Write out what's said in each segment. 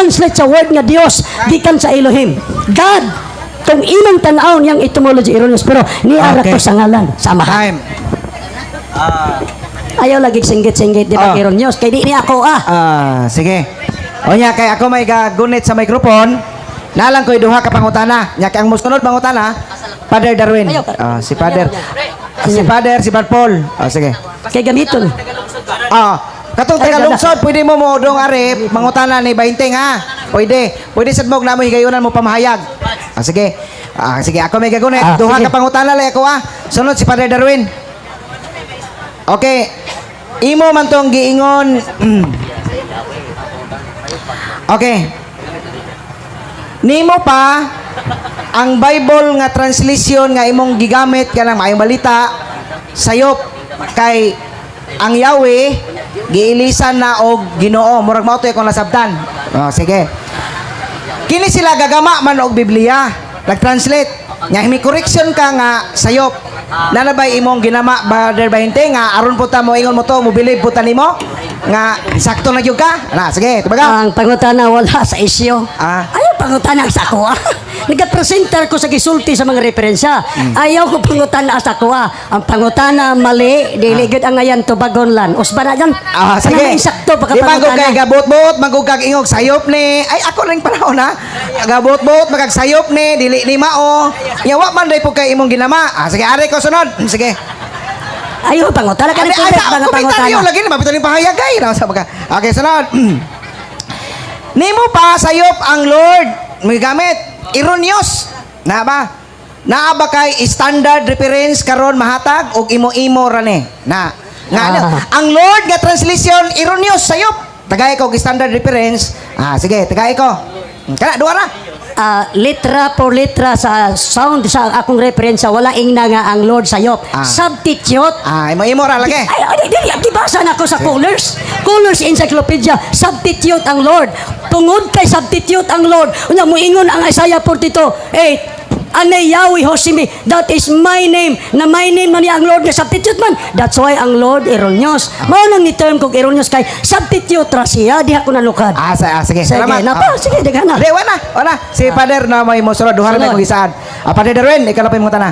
Nag-translate sa word nga Dios gikan sa Elohim. God, kung imong tan-aw niyang etymology, erroneous, pero niara ko sa ngalan sa Amahan. Time. Ayaw lagi singgit-singgit, di ba? Ah. Erroneous kay di ni ako ah. Ah, sige. O nya, kay ako may gagunit sa microphone. Nalang ko'y duha ka pangutana. Nya kay ang musunod pangutana, Father Darwin. Ayaw. Ah, si Father. Ah, si Father, si Brad Paul. Ah, sige. Kay gamiton. Ah, katong Ay, taga lungsod, pwede mo mo dong are mangutana ni 20 ha. Pwede. Pwede sad mo na mo higayonan mo pamahayag. Ah, sige. Ah, sige, ako may gagunit. Ah, Duha sige. ka pangutana lang ako ah. Sunod si Father Darwin. Okay. Imo man tong giingon. Okay. Nimo pa ang Bible nga translation nga imong gigamit kanang Maayong Balita, sayop kay ang Yahweh giilisan na og Ginoo. Murag mao to akong nasabtan. Oh, sige. Kini sila gagama man og Biblia. Nag-translate. Nya may correction ka nga sayop. Nanabay imong ginama, Brother Bahinte, nga aron po ta mo ingon mo to, mo believe po ta nimo nga sakto na gyud ka. Na sige, tubaga. Ang pangutana wala sa isyo. Ah. Ayaw pangutana sa ako ah. Nagapresenter ko sa gisulti sa mga referensya. Ayaw ko pangutana sa ako ah. Ang pangutana mali, dili gud ang ayan tubagon lan. Usba na dyan. Ah, sige. Kanang insakto pa ka Di ba pangutana. kay gabot-bot, magug kag ingog sayop ni. Ay, ako ring panahon ha. Gabot-bot, magag sayop ni, dili ni mao. Nya wa man day po kay imong ginama. Ah, sige, ari ko sunod. Sige. Ayaw pangutana ka Ay, ni ay, correct sa mga komentaryo pangutana. lagi na mapito ning pahayag kay. Na sa baga. Okay, sunod. Nimo pa sayop ang Lord. May gamit. Erroneous. Na ba? Naa ba kay standard reference karon mahatag og imo-imo ra ni? Na. Nga ano, ang Lord nga translation erroneous, sayop. Tagay ko og standard reference. Ah, sige, tagay ko. Kana duha ra. Ah, litra por letra sa sound sa akong referensya, wala ingna nga ang Lord sayop. Substitute. Ah, imo-imo ra lagi. Ay, ay, dili, di basa na ako sa Colors. Colors Encyclopedia, substitute ang Lord. Tungod kay substitute ang Lord, unya muingon ang Isaiah 42, 8, "Ane Yahweh Hosimi, that is my name," na my name man niya ang Lord nga substitute man. That's why ang Lord erroneous. Mao nang ni term kog erroneous kay substitute ra siya, diha ko nalukad. Ah, sige. Sige, Salamat. napa, sige, daghan na. Di, wala, wala. Si Father na may mosunod, duha ra may Sunod. kong gisaan. Ah, Father Darwin, ikaw na pa yung mga tana.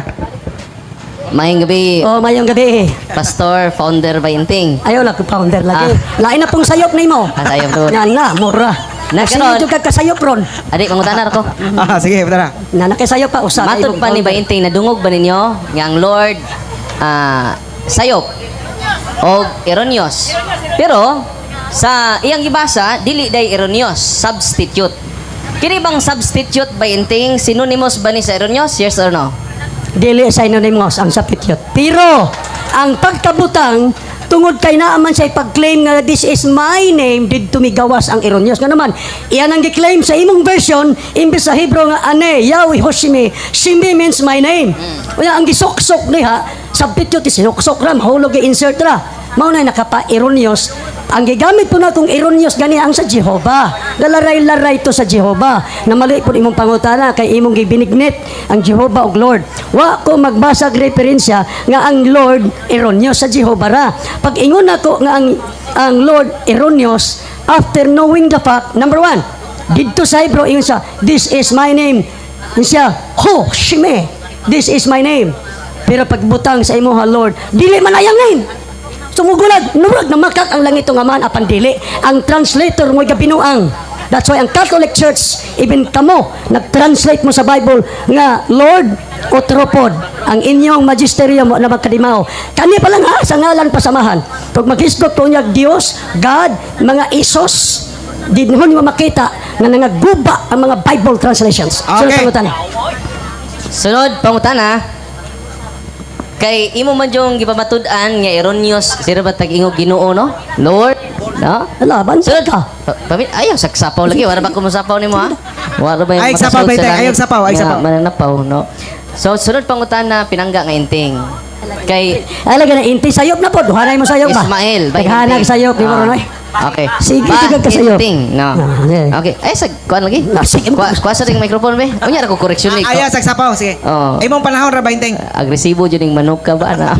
Maayong gabi, Oh, mayong gabi. Pastor, founder Bainting. Ayaw lang ko founder lagi. Lain na pong sayop nimo. Ah, sayop to. Yan na, mura. Na, Sige, karon. jud ka kasayop ron. Adi, mangutana ra ko. Ah, sige, tara. Na nakisayop pa usa. Matod pa ni Bainting, nadungog ba ninyo nga ang Lord sayop og erroneous? Pero sa iyang gibasa, dili day erroneous, substitute. Kini bang substitute, Bainting, synonymous ba ni sa erroneous? Yes or no? Dili synonymous ang substitute. Pero ang pagkabutang tungod kay naaman sa ipag-claim nga "This is my name," didto migawas ang erroneous. Nga naman, iyan ang gi-claim sa imong version, imbes sa Hebrew nga "Ane Yahweh Hoshimi," "Shimi" means my name. Unya ang gisuksok niha, substitute, sinuksok ra, mahulog, insert ra. Mao na nakapa-erroneous. Ang gigamit po na kung erroneous gani ang sa Jehovah. Lalaray-laray to sa Jehovah. Na mali po imong pangutana kay imong gibinignit ang Jehovah og Lord. Wa ko magbasag referensya nga ang Lord erroneous, sa Jehovah ra. Pag ingon nako nga ang Lord erroneous, after knowing the fact, number one, didto sa Hebrew ingon siya, "This is my name." Ingon siya, "Ho, Shime, this is my name." Pero pagbutang sa imuha Lord, dili man ayang name. Sumugulag, nurag na makak ang langit nga man apan dili. Ang translator mo gabinuang. That's why ang Catholic Church, even kamo, nag-translate mo sa Bible nga Lord otropod. Ang inyong magisterium mo na magkadimaw. Kani pa lang ha, sa ngalan pasamahan. Pag maghisgot ko niya Dios, God, mga Isos, di mo makita nga nangaguba ang mga Bible translations. Sunod pangutana. Sunod pangutana. Kay imo man yung gipamatud-an nga erroneous, sino ba tag-ingog Ginoo, no? Lord, no? Ala, bantay Sunod. ka. Ayaw saksapaw lagi, wala ba kumusapaw nimo ha? Wala ba yung Ay, sapaw, makasulod sa Baiteng. langit Ayaw sapaw, ay nga sapaw. mananapaw, no? So sunod pangutana, pinangga nga inting. Kay Ay, lagi na inti sayop na po. Duhanay mo sayop ba? Ismael, ba Naghanag inting? sayop ni Ah. Moronoy. Okay. Sige, Ba, sige ka sayop. inting, no. Ah, yeah. Okay. Ay, sa kuan lagi. Ah, sige. Kuha sa ring microphone be. Unya ra ko correction ni. Ah, ayaw sagsapaw, sige. Oo. Imong panahon ra, Bainteng. Agresibo jud ning manok ka ba na.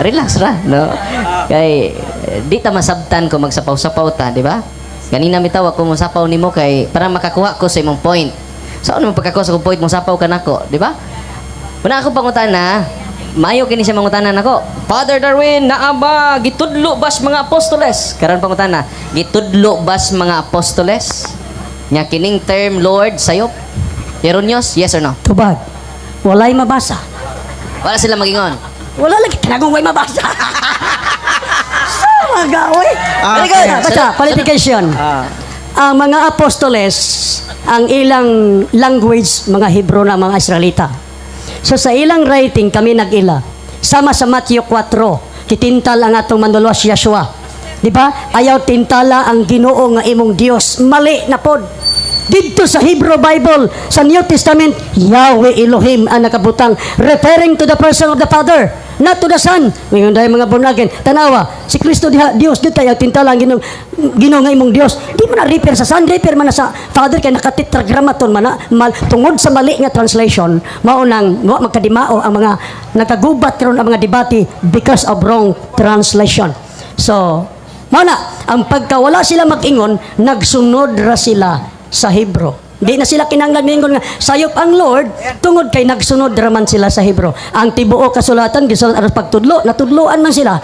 Relax ra, no? Kay di ta masabtan kung magsapaw-sapaw ta, di ba? Kanina bitaw ako mosapaw nimo kay para makakuha ko sa imong point. So ano mo pagkakuha sa akong point, mosapaw ka nako, di ba? Una ako pangutana, maayo kini siya mangutana nako. Father Darwin, naa ba gitudlo bas mga apostoles? Karon pangutana, gitudlo bas mga apostoles? Nya kining term Lord sayop? Erroneous, yes or no? Tubag. Walay mabasa. Wala sila magingon. Wala lagi kanagong way mabasa. Sa mga oy. Ah, Very good. okay. Basta, qualification. Ang mga apostoles, ang ilang language, mga Hebrew na mga Israelita. So sa ilang writing, kami nag-ila. Sama sa Matthew 4, kitintal ang atong manluluwas Yeshua. Di ba? Ayaw tintala ang Ginoo nga imong Dios. Mali na pod. Didto sa Hebrew Bible, sa New Testament, Yahweh Elohim ang nakabutang, referring to the person of the Father, not to the Son. Ngayon dahil mga born again, tanawa, si Kristo diha, Dios, dito ayaw tintala ang Ginoo, Ginoo nga imong Dios. Di man na refer sa Son, refer man na sa Father kay naka-tetragrammaton man na, mal, tungod sa mali nga translation, mao nang wa magkadimao ang mga nakagubat karon ang mga debate because of wrong translation. So, mao na, ang pagkawala sila mag-ingon, nagsunod ra sila sa Hebrew. Di na sila kinahanglan mingon nga sayop ang Lord tungod kay nagsunod ra man sila sa Hebrew. Ang tibuok kasulatan gisulat aron pagtudlo, natudloan man sila.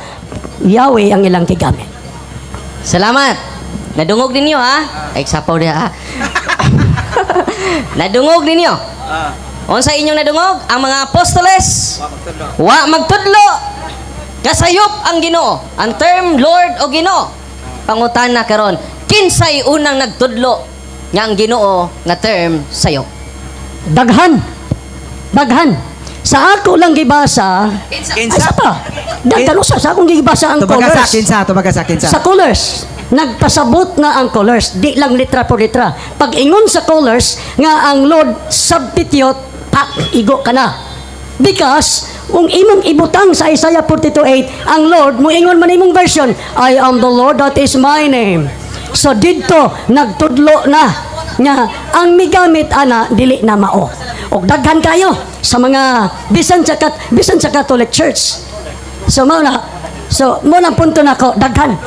Yahweh ang ilang gigamit. Salamat. Nadungog ninyo ha? Ay, sapaw diha ha. Nadungog ninyo. Unsa inyong nadungog? Ang mga apostoles wa magtudlo. Kasayop ang Ginoo. Ang term Lord o Ginoo. Pangutana karon, kinsay unang nagtudlo nga ang Ginoo nga term sayop? Daghan. Daghan. Sa ako lang gibasa, Kinsa? ay sa pa. Daghan usa sa akong gibasa ang Tubaga sa colors. kinsa, tubaga sa kinsa. Sa colors, nagpasabot na ang colors, di lang litra por litra. Pag ingon sa colors, nga ang Lord substitute, pak, igo ka na. Because, kung imong ibutang sa Isaiah 42:8, ang Lord, muingon man imong version, "I am the Lord, that is my name." So didto, nagtudlo na nga ang migamit ana dili na mao. Og daghan kayo sa mga bisan sa Catholic Church. So mao na. So mo nang punto nako, daghan.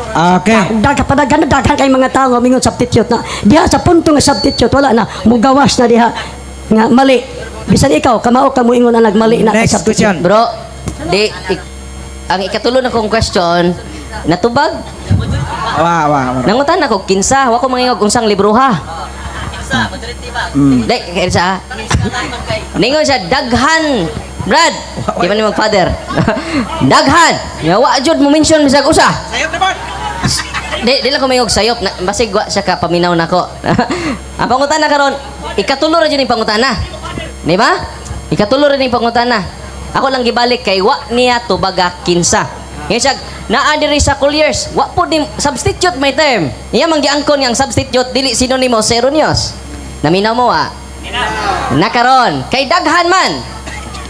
Daghan padaghan na daghan kay mga tao nga mingon substitute na. Diha sa punto nga substitute wala na mugawas na diha nga mali. Bisan ikaw kamao ka moingon na nagmali na kay Next substitute. question. Bro, di ang ikatulo na kong question, natubag? Wa, wa, wa. Nangutan ako kinsa, wa ko mangingog unsang libro ha. Di, kinsa? Ningon siya daghan. Brad, di man ni mag-father. Daghan. Nga wa jud mo mention bisag usa. Sayop na ba? Di, di lang ko mayog sayop na, basig wa siya ka paminaw nako. Ang pangutana karon, ikatulo ra jud ning pangutana. Di ba? Ikatulo ra ning pangutana. Ako lang gibalik kay wa niya tubaga kinsa. Ngayon siya, naa diri sa Colliers, wa po ni substitute may term. Iya man giangkon nga ang substitute dili sinonimo sa erroneous. Naminaw mo wa? Nakaron, kay daghan man.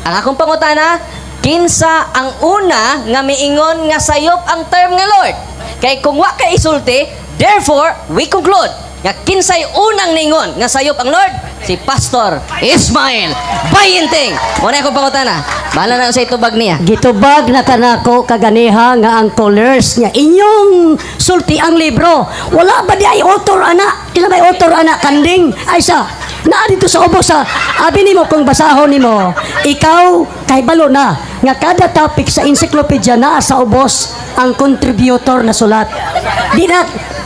Ang akong pangutana, kinsa ang una nga miingon nga sayop ang term nga Lord? Kay kung wa kay isulti, therefore we conclude nga kinsay unang ningon nga sayop ang Lord? Si Pastor Ismael Bayenting. Muna akong pangutana. Bahala na sa itubag niya. Gitubag na kanako kaganiha nga ang colors niya. Inyong sulti ang libro. Wala ba di ay author ana? Kila may author ana kanding? Ay sa naa dito sa ubos sa abi nimo kung basahon nimo. Ikaw kay balo na nga kada topic sa encyclopedia naa sa ubos ang contributor na sulat. Di na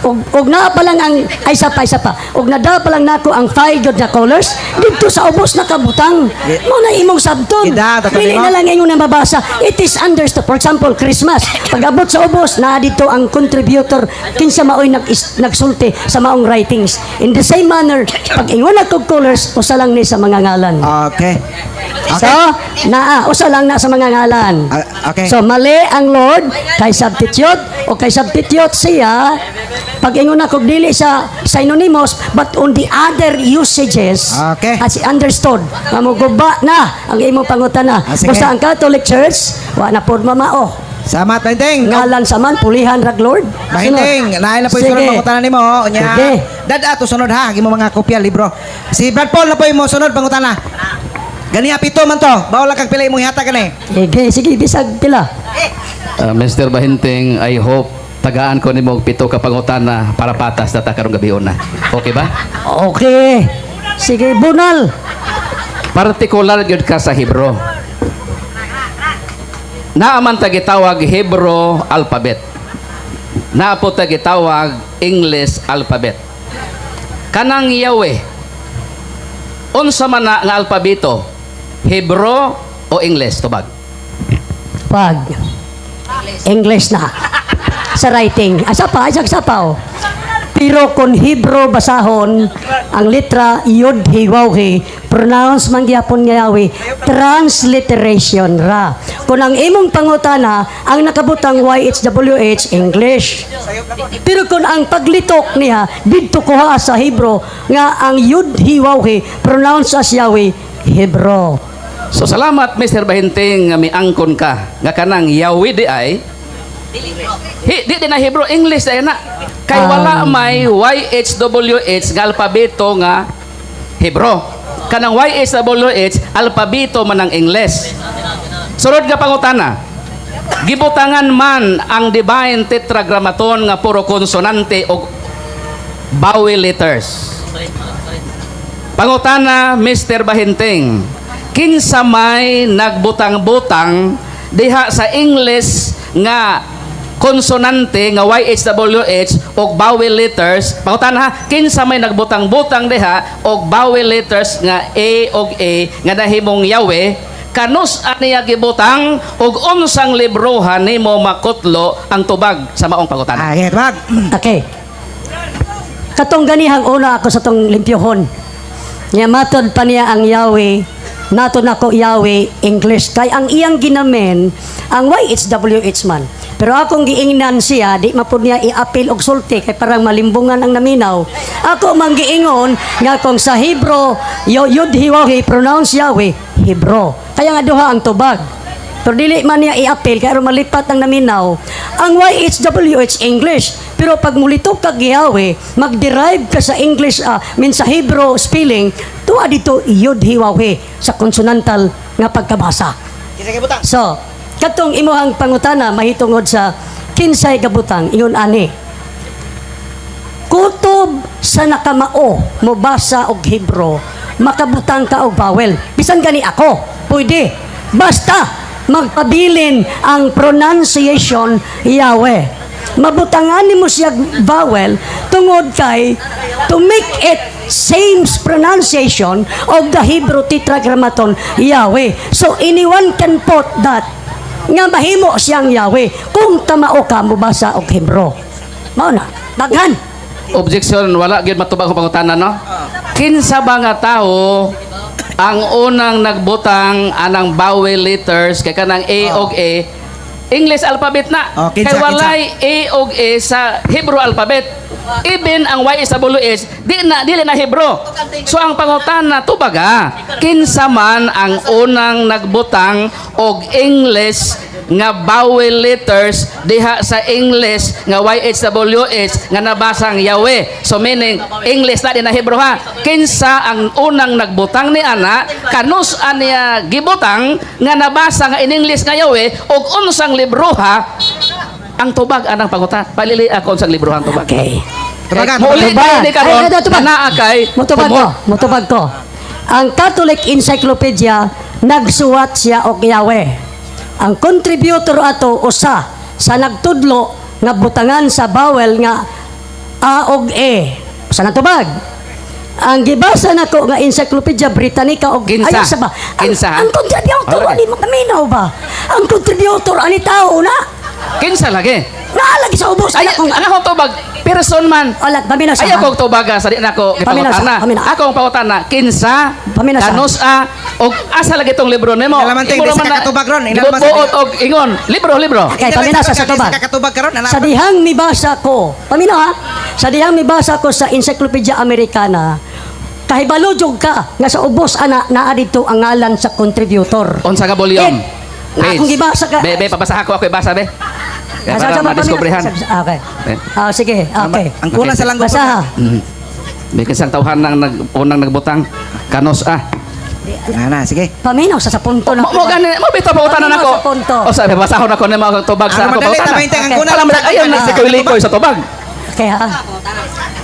og naa pa lang ang ay sa pa, isa pa. Og nada pa lang nako ang file gyud na colors didto sa ubos nakabutang. Mo na imong sabton. Gida, tatlo Dili nimo. na lang ingon na mabasa. It is understood. For example, Christmas. Pag-abot sa ubos, naa dito ang contributor kinsa maoy nagsulti sa maong writings. In the same manner, pag ingon na kog colors, usa lang ni sa mga ngalan. Okay. So, naa, usa lang na sa mga ngalan. Ah, okay. So, mali ang Lord kay substitute o kay substitute siya pag ingon na kog dili sa synonymous but on the other usages as understood nga moguba na ang imong pangutana. Ah, sige. Basta ang Catholic Church wa na pod mamao. Salamat, Bahinting. Ngalan sa man pulihan rag Lord. Bahinting, naay na po yung sunod Sige. pangutana nimo. Unya. Sige. Dada to sunod ha, imo mga kopya libro. Si Brad Paul na po yung mo sunod pangutana. Ganiha pito man to. Bawal lang kag pila imong ihatag kani. Sige, sige, bisag pila. Mr. Bahinting, I hope Tagaan ko nimo og 7 ka pangutana para patas na ta karong gabi una. Okay ba? Okay. Sige, bunal. Partikular gyud ka sa Hebrew. Naa man ta gitawag Hebrew alphabet. Naa po ta gitawag English alphabet. Kanang Yahweh, unsa man na nga alpabeto? Hebrew o English? Tubag. Pag English na. Sa writing. Asa pa, isa sa pa, oh. Pero kung Hebrew basahon, ang litra Yud He Waw He, pronounce man gyapon nga Yahweh, transliteration ra. Kung ang imong pangutana, ang nakabutang YHWH, English. Pero kung ang paglitok niya, didto kuha sa Hebrew, nga ang Yud He Waw He, pronounce as Yahweh, Hebrew. So salamat, Mr. Bahinting, nga miangkon ka nga kanang Yahweh di ay di di na Hebrew, English ay na. Kay wala may YHWH nga alpabeto nga Hebrew. Kanang YHWH alpabeto man ang English. Sunod nga pangutana. Gibutangan man ang divine tetragrammaton nga puro konsonante og vowel letters. Pangutana, Mr. Bahinting, kinsa may nagbutang-butang diha sa English nga konsonante nga YHWH og vowel letters? Pangutana ha, kinsa may nagbutang-butang diha og vowel letters nga A og A nga nahimong Yahweh? Kanus niya gibutang og unsang librohan nimo makutlo ang tubag sa maong pangutana? Ah, okay, tubag. Okay. Katong ganihang una ako sa tong limpyohon. Nya matod pa niya ang Yahweh, nato nako Yahweh English kay ang iyang ginamen ang YHWH man. Pero akong giingnan siya, di mapud niya i-appeal og sulti kay parang malimbungan ang naminaw. Ako man giingon nga kung sa Hebrew Yud He Waw He pronounce Yahweh, Hebrew. Kaya nga duha ang tubag. Pero dili man niya i-appeal kay aron malipat ang naminaw. Ang YHWH, English. Pero pag mulitok kag Yahweh, mag-derive ka sa English, min sa Hebrew spelling, tuwa dito Yud He Waw He sa consonantal nga pagkabasa. Kinsa gibutang? So, katong imuhang pangutana mahitungod sa kinsay gabutang, ingon ani. Kutob sa nakamao mobasa og Hebrew, makabutang ka og vowel. Bisan gani ako, pwede. Basta magpabilin ang pronunciation Yahweh. Mabutangan nimo siya vowel tungod kay to make it same pronunciation of the Hebrew Tetragrammaton Yahweh. So anyone can put that nga mahimo siyang Yahweh kung kamao ka mobasa og Hebrew. Mao na. Daghan. Objection, wala gyud matubag ang pangutana, no? Kinsa ba nga tao ang unang nagbutang anang vowel letters kay kanang A og A English alphabet na? Oh, kinsa, kay walay A og A sa Hebrew alphabet. Even ang Y S W S di na dili na Hebrew. So ang pangutana, tubaga, kinsa man ang unang nagbutang og English nga vowel letters diha sa English nga YHWH nga nabasang Yahweh? So meaning English na, di na Hebrew ha. Kinsa ang unang nagbutang ni ana, kanus niya gibutang nga nabasa nga in English nga Yahweh, ug unsang libroha ang tubag anang pangutan? Palili ako unsang libroha ang tubag. Okay. Tubagan. Muli Tubag. ni karon Ay, ay, tubag. naa kay Mutubag ko. Mutubag ko. Ang Catholic Encyclopedia nagsuwat siya og Yahweh. Ang contributor ato usa sa nagtudlo nga butangan sa vowel nga A og E. Sa natubag. Ang gibasa nako nga Encyclopedia Britannica og Kinsa? ayaw sa ba? Ang, Kinsa? ang contributor Okay. ani makaminaw ba? Ang contributor ani tao na. Kinsa lagi? Naalagi sa ubos. Ay, Ay, akong ang akong tubag, person man. Alag, paminaw sa. Ay, akong tubaga sa di nako Paminaw sa, gipangutana. paminaw. Akong pangutana, kinsa, Paminaw sa. kanus a, og asa lagi tong libro nimo? Inalaman ting, Imo di sa naman na- kakatubag ron, inalaman sa- Gibuot og ingon, libro, libro. Okay, paminaw sa tubag. Sa kakatubag karon ana. Sa dihang mibasa ko, paminaw ha, sa dihang mibasa ko sa Encyclopedia Americana, kahibalo jud ka nga sa ubos ana naa didto ang ngalan sa contributor. Unsa ka volume? Eh, akong gibasa ka. Be, be, pabasa ako, ako ibasa, be. Kaya Ah, para madiskobrehan. Okay. Eh. Ah, sige, okay. Ang kulang sa langgo. Basa ha. May kisang tawhan nang unang nagbutang kanos a. Di, Na na, sige. Paminaw sa punto na. Mo mo gani mo bitaw pangutana Paminaw nako. sa punto. O sabi, basahon ako ni mga tubag sa Ano, ako madali, pangutana. tama, hintay, ang kuna Alam lang mo, sa- ayaw na si Likoy sa tubag. Kaya,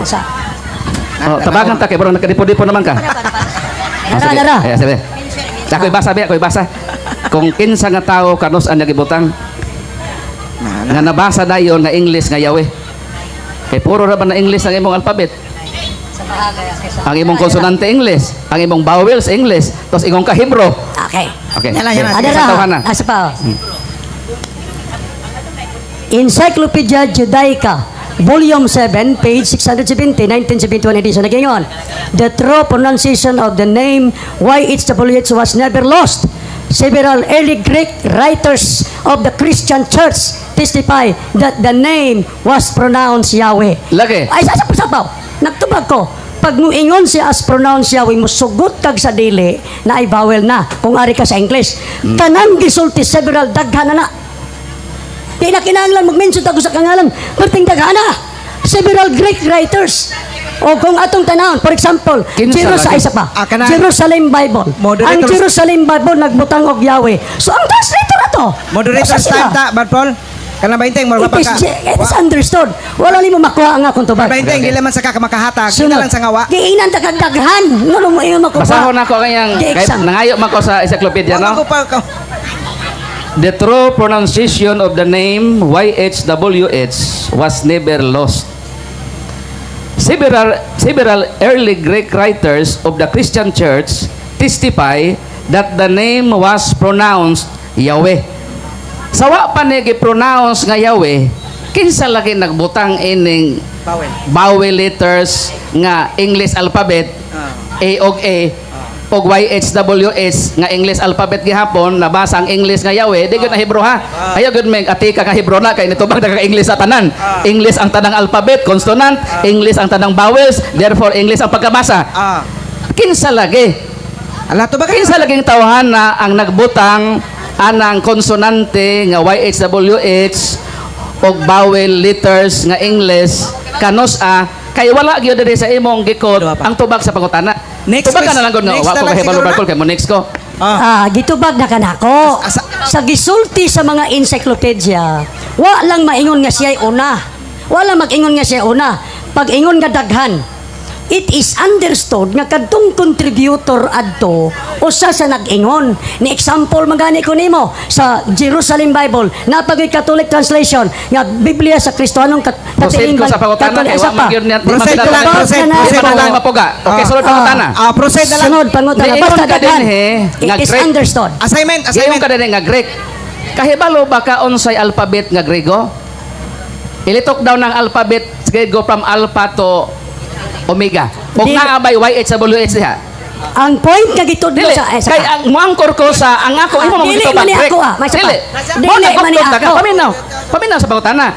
sa Oh, tabagan ta kay bro, nakadipo-dipo naman ka. Ah, Nara, sige. nara. Ay, sige. Ako'y basa, be, ako'y basa. Kung kinsa nga tao kanus ang nagibutang Na, na. nga nabasa dayon nga English nga Yahweh. Kay puro ra ba na English ang imong alphabet? Ang imong konsonante English, ang imong vowels English, tapos imong ka Hebrew. Okay. Okay. Yan lang, yan lang. Sige, Adara, sa tawhana. asa pa. Encyclopedia Judaica, Volume 7, page 670, 1971 edition. Nagingon, the true pronunciation of the name YHWH was never lost. Several early Greek writers of the Christian Church testify that the name was pronounced Yahweh. Lagi. Ay, sa sa sapaw. Nagtubag ko. Pag muingon siya as pronounced Yahweh, musugot kag sa dili na ay vowel na kung ari ka sa English. Tanang gisulti several daghan na na. Di na kinahanglan mag-mention ako sa kangalan. Perting daghan na. Several Greek writers. O kung atong tanawon, for example, Kinsa Jerusalem, lagi? isa pa. Ah, kana- Jerusalem Bible. Moderator- Ang Jerusalem Bible nagbutang og Yahweh. So ang translator ato. Moderator's Usa sila. time ta, Brad Paul. Kanang bainteng, mo It pa is, ka. it is understood. Wala nimo makuha ang akong tubag. Bainteng, dili man sa ka makahatag. Dili lang sa ngawa. Giinan ta kag daghan. Ngono mo ingon makuha. Basahon ako kayang Di kahit exam. nangayo man ko sa encyclopedia, Wala no? ko pa ka. The true pronunciation of the name YHWH was never lost. Several early Greek writers of the Christian Church testify that the name was pronounced Yahweh. Sa wa pa ni gi-pronounce nga Yahweh, kinsa lagi nagbutang ining Bawel. vowel letters nga English alphabet, A og A og YHWH nga English alphabet gihapon, nabasa ang English nga Yahweh, di gyud na Hebrew ha. Ayaw gyud may atika ka Hebrew na kay nitubag na ka English sa tanan. English ang tanang alphabet, consonant, English ang tanang vowels, therefore English ang pagkabasa. Kinsa lagi? Ala to ba kayo? Kinsa laging tawhan na ang nagbutang anang konsonante nga YHWH og vowel letters nga English kanus a kay wala gyud diri sa imong gikot Duha pa. ang tubag sa pangutana. Next Tubag ka na lang gud nga next wa na ko lang kahibalo siguro na. Barkol kay mo next ko. Ah. Ah, gitubag na kanako. Sa gisulti sa mga encyclopedia, wa lang maingon nga siya'y una. Wa lang mag-ingon nga siya'y una. Pag ingon nga daghan, it is understood nga kadtong contributor adto usa sa nag-ingon. Ni example magani ko nimo sa Jerusalem Bible, napagay Catholic translation nga Biblia sa Kristohanong Proceed ko sa pangutana kay Isa wa pa. man gyud niya. Proceed ko lang, proceed, Di proceed man na lang. mapuga. Okay, sunod pangutana. Ah, proceed na lang. Sunod pangutana. Niingon Basta ka daghan. din, eh, nga It is Greek. understood. Assignment, Gayon assignment. ka din nga Greek. Kahibalo ba ka unsay alphabet nga Grego? Ilitok daw ng alphabet Grego from alpha to omega. Og naa bay Y H W H diha. Ang point nga gitudlo Dili, sa eh, sa kay ang muangkor ko sa ang ako imo Ah, mo dili gitubag man ni Greek. ako, ah. May isa pa. Dili. Dili Mo man ni nagugtog ka. ako. Paminaw. Paminaw sa pangutana.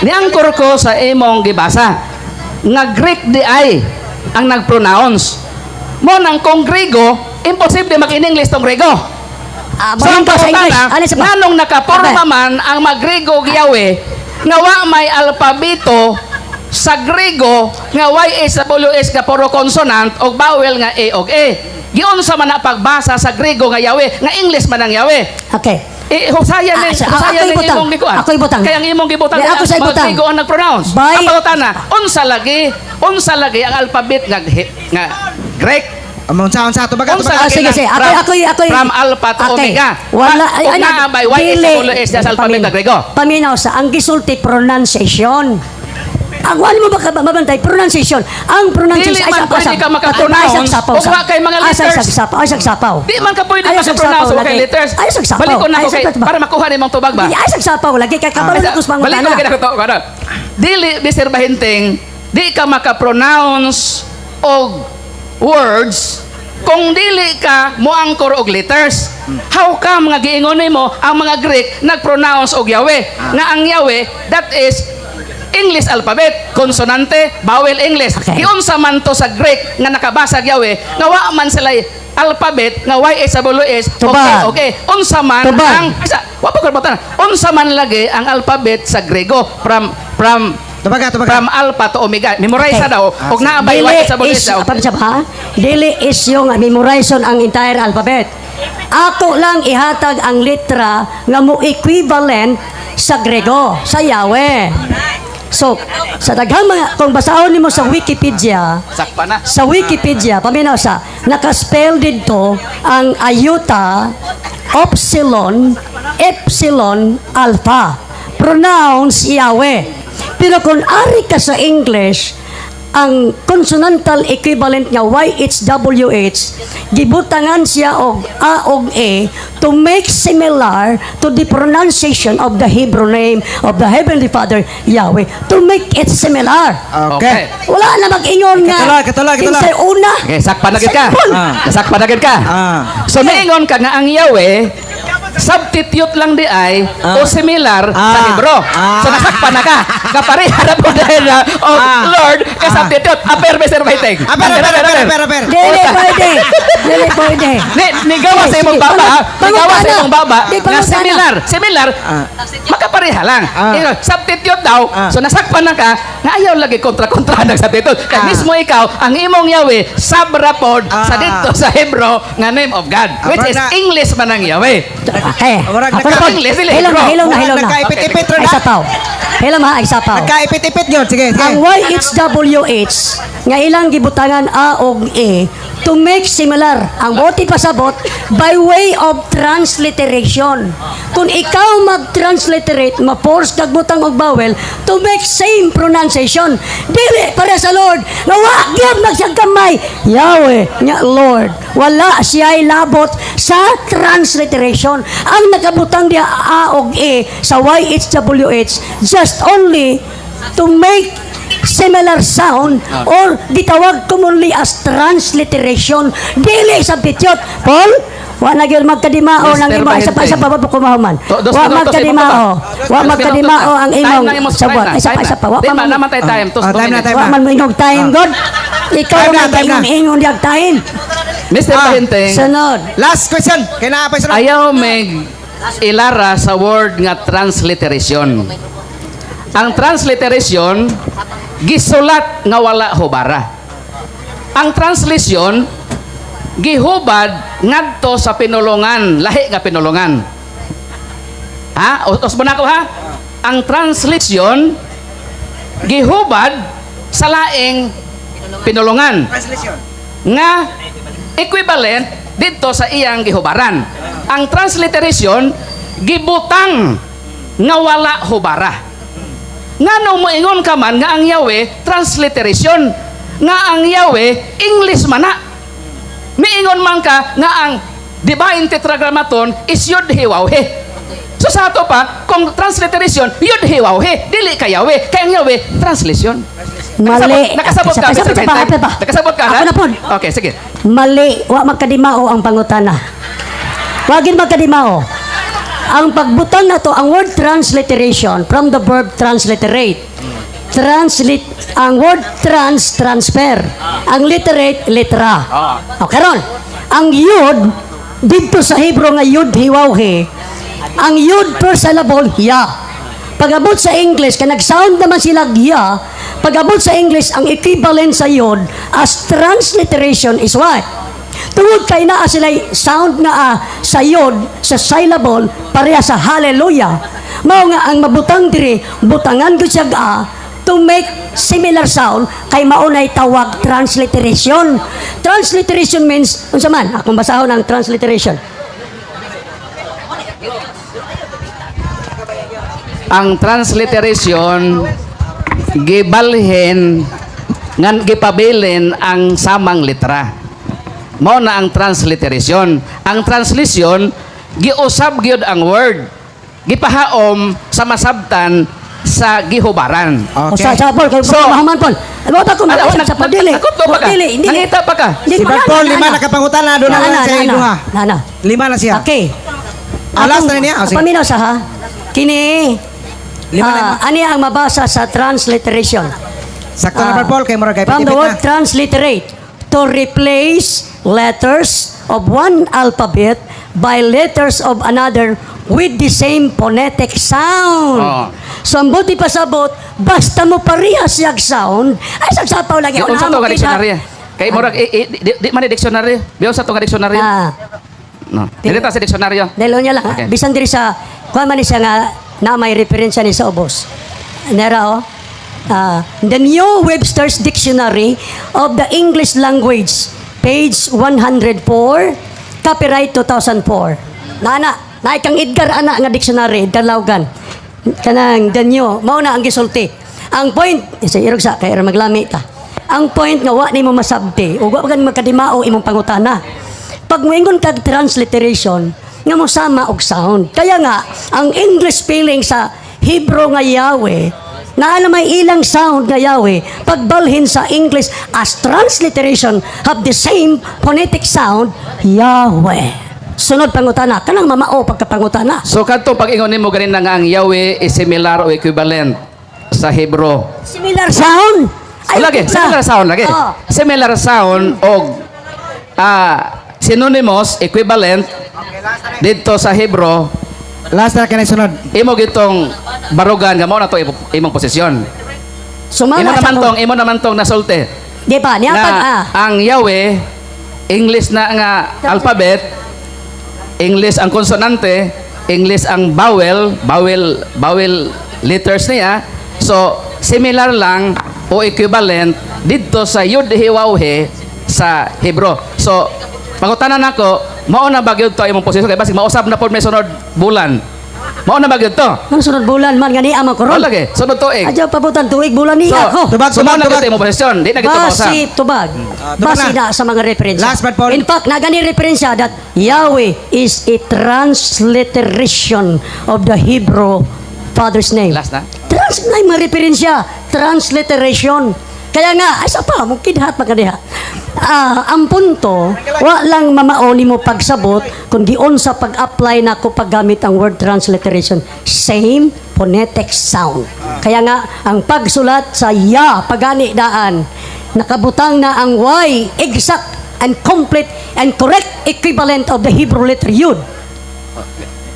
Niangkor ko sa imong gibasa nga Greek di ay ang nagpronounce. Mo nang kung Grego, imposible mag-in-English tong Grego. Ah, So ang ka sa English. pangutana, Ano sa pa? nganong nakaporma Abe. man ang maggrego Yahweh nga wa may alpabeto sa Grego nga YHWH nga puro consonant og vowel nga A og E. Giunsa man na pagbasa sa Grego nga Yahweh nga English man ang Yahweh. Okay. Eh, husaya Ah, ni, husaya ako'y ni butang. imong gikuan. Ako'y butang. Kaya ang imong gibutang, Di, ako sa mga ibutang. Grego ang nag-pronounce. Ang pangutana, unsa lagi ang alphabet nga Greek? Unsa, unsa, tubaga, Unsa tubaga. Ah, lagi sige, ng sige. Ako'y from alpha to Okay. omega. Wala, ay, Ug ay, naa bay Y H dili. W H sa alphabet nga Grego. Paminaw sa ang gisulti pronunciation. Ang wala mo ba mabantay pronunciation. Ang pronunciation Dili man pwede ka makapronounce ug wa kay mga letters. Ay, sagsapaw, ay sagsapaw. Di man ka pwede Ay, makapronounce sagsapaw og kay lagi. letters. Ay, sagsapaw. Balik ko na Ay, ako kay sagsapaw. para makuha nimong tubag ba. Di, ay sagsapaw lagi kay kabalo na ko sa Balik ko pangutana. na ko to. Dili Mr. Bahinting, di ka makapronounce og words kung dili ka moangkor og letters. How come nga giingon nimo ang mga Greek nagpronounce og Yahweh? Nga ang Yahweh, that is English alphabet, konsonante, vowel English. Okay. Giunsa man to sa Greek nga nakabasa og Yahweh, nga wa man sila alphabet nga Y H W S. Okay, Tubag. okay. Unsa man Tubag. ang isa, wa pa ko. Unsa man lagi ang alphabet sa Grego from from Tubaga, tubaga. From alpha to omega. Memorize Okay. na daw. Og naa ba Dili YHWH is, daw? apa ha? Dili is yung memorization ang entire alphabet. Ato lang ihatag ang letra nga mo equivalent sa Grego, sa Yahweh. So, sa daghang mga, kung basahon nimo sa Wikipedia, Sakpa na. sa Wikipedia, paminaw sa, nakaspell dito ang iota, upsilon, epsilon, alpha. Pronounce Yahweh. Pero kung ari ka sa English, ang consonantal equivalent nga YHWH, gibutangan siya og A og E to make similar to the pronunciation of the Hebrew name of the Heavenly Father, Yahweh. To make it similar. Okay. Wala na mag-ingon nga. Katula, katula, katula. Kinsay una. Okay, sakpa na gid ka. Sakpon. Ah. Nasakpa na gid ka. Ah. So niingon ka nga ang Yahweh substitute lang di ay o similar sa Hebro. So nasakpa na ka. Kapareha na po dahil na oh, Lord ka substitute. Aper, Mr. Baiting. Aper, aper, aper, aper, aper. Dili pwede. Dili pwede. Ni gawa sa imong Sige, baba, ha? Ni gawa sa pangutana. imong baba Di, nga pangutana. similar, similar. Makapareha lang. Ingon, substitute daw. So nasakpan na ka nga ayaw lagi kontra-kontra ng substitute. Kay mismo ikaw ang imong Yahweh sabra pod sa dito sa Hebro nga name of God, which is English man ang Yahweh. Okay. Murag Ako na po. English, dili Hello na, Hebro. hello na, hello Murag na. nagkaipit-ipit ra Ay, na. isa paw. Hello ma, ay isa paw. Nagkaipit-ipit yun. Sige, sige. Ang YHWH nga ilang gibutangan A og E to make similar ang bote pasabot by way of transliteration. Kung ikaw mag-transliterate, ma-force kag butang og vowel to make same pronunciation. Dili para sa Lord nga wa gyud magsagkamay Yahweh nga Lord. Wala siya'y labot sa transliteration. Ang nakabutang diha A og E sa YHWH just only to make similar sound or gitawag commonly as transliteration, dili sa bityot. Paul, wa na gyud magkadimao Mr. ng imo isa pa, isa pa pa kumahuman. Dos Wa minutos, magkadimao, wa Dos magkadimao minutos. ang Time imong na imong sabot. time na, Isa pa, time isa na. pa, wa Di pa ba man naman tayo time? Tos Ah, two time na, minutes. time wa man mo inog time god. Ikaw Time na, man time na. ingon ingon diag time. Mr. Bahinteng, Sunod. Last question. Kaya na pa sunod. Ayaw meg ilara sa word nga transliteration. Ang transliteration gisulat nga wala hubara. Ang translation gihubad ngadto sa pinulungan, lahi nga pinulungan. Ha? Usbon ako ha? Ang translation gihubad sa laing pinulungan Translation. nga equivalent dito sa iyang gihubaran. Ang transliteration gibutang nga wala hubara. Ngano moingon ka man nga ang Yahweh transliteration, nga ang Yahweh English man na? Miingon man ka nga ang divine tetragrammaton is Yod He Waw He. So sa ato pa, kung transliteration, Yod He Waw He, dili ka Yahweh, kay ang Yahweh translation. Mali. Nakasabot ka, Isa pa, Mr. isa pa, Benteng? isa pa. Nakasabot ka, Ako ha? na po. Okay, sige. Mali, wa magkadimao ang pangutana. Wagin magkadimao. Ang pagbutang na to, ang word transliteration from the verb transliterate. Translate, ang word trans, transfer. Ang literate, litra. Okay ron. Ang yud, dito sa Hebrew nga yud hiwaw he, ang yud per syllable, ya. Pag-abot sa English, kaya nag-sound naman sila ya, pag-abot sa English, ang equivalent sa yod as transliteration is what? Tungod kay naa sila sound nga sa yod, sa syllable, pareha sa hallelujah. Mao nga ang mabutang diri, butangan ko siya a to make similar sound kay maunay tawag transliteration. Transliteration means, unsa man, akong basahon ang transliteration. Ang transliteration gibalhin ngan gipabilin ang samang litra. Mao na ang transliteration. Ang translation giusab gyud ang word. Gipahaom sa masabtan sa gihubaran. O Okay. sa Paul, kay So- mahaman Paul. Ano ba kung Ano, sa dili? Nagkuto pa ka? Dili, dili. Nangita pa ka? Di Si pa, Brad Paul, na, lima na. na kapangutana. Doon na Na, lang na, siya na, duha. na, na. Lima na siya. Okay. Ah, last na niya? Oh, sige. Paminaw sa ha. Kini Lima na. Ani ang mabasa sa transliteration. Sakto na, Brad Paul. Kay murag kay From the ipit-ipit word na. transliterate, to replace letters of one alphabet by letters of another with the same phonetic sound. Oo. So ang buti pasabot, Basta mo parehas siyag sound, ay sagsapaw lagi. Unsa Unahan to mo nga kita. dictionary? Kay murag di man ni dictionary. Biyon sa to nga dictionary. Ah, No. Dili ta sa diksyonaryo. Dahil niya lang, Okay. bisan diri sa, kuha man ni siya nga, na may referensya ni sa ubos. Nera oh. Ah, the New Webster's Dictionary of the English Language, page 104, copyright 2004. Nana, na kang Edgar ana nga dictionary, Edgar Laugan. Kanang the new, mao na ang gisulti. Ang point, sa irog sa kay maglami ta. Ang point nga wa nimo masabti ug wa gan magkadimao imong pangutana. Pag moingon kag transliteration, nga mosama og sound. Kaya nga, ang English spelling sa Hebrew nga Yahweh, na na may ilang sound nga Yahweh, pagbalhin sa English as transliteration, have the same phonetic sound, Yahweh. Sunod pangutana, kanang mamao pagkapangutana. So kadto pag ingon nimo ganin na nga ang Yahweh is similar o equivalent sa Hebrew. Similar sound. Ay, lagi, similar sound lagi. Oh. Similar sound og synonymous equivalent didto sa Hebrew. Last na kanay sunod. Imo gitong barugan nga mao na to imong posisyon. Sumala Imo sa naman tong imo naman tong nasulti Di ba? Niya na pag ang Yahweh English na nga alphabet, English ang konsonante, English ang vowel letters niya. So similar lang o equivalent didto sa Yud He Waw He sa Hebrew. So pangutanan nako, mao na ba gyud to imong posisyon kay basig mausab na pod may sunod bulan? Mao na ba gyud to? Nang sunod bulan man gani amang Oh, koron. lagi sunod tuig. Adyaw pabutan tuig bulan So, niya ako. Tubag, so mao tubag, na gyud tubag. to imong posisyon, di na gyud to mausab. Basi tubag. Tubag Basi na. na sa mga referensya. Last but Paul. In fact, nagani referensya that Yahweh is a transliteration of the Hebrew father's name. Last na? Trans na yung mga referensya. Transliteration. Kaya nga, ay sa pa, mukidhat pa kaniha. Ang punto, wa lang mamaoni mo pagsabot kung gion sa pag-apply na ko paggamit ang word transliteration. Same phonetic sound. Kaya nga, ang pagsulat sa ya, pagani daan, nakabutang na ang Y, exact and complete and correct equivalent of the Hebrew letter Yud.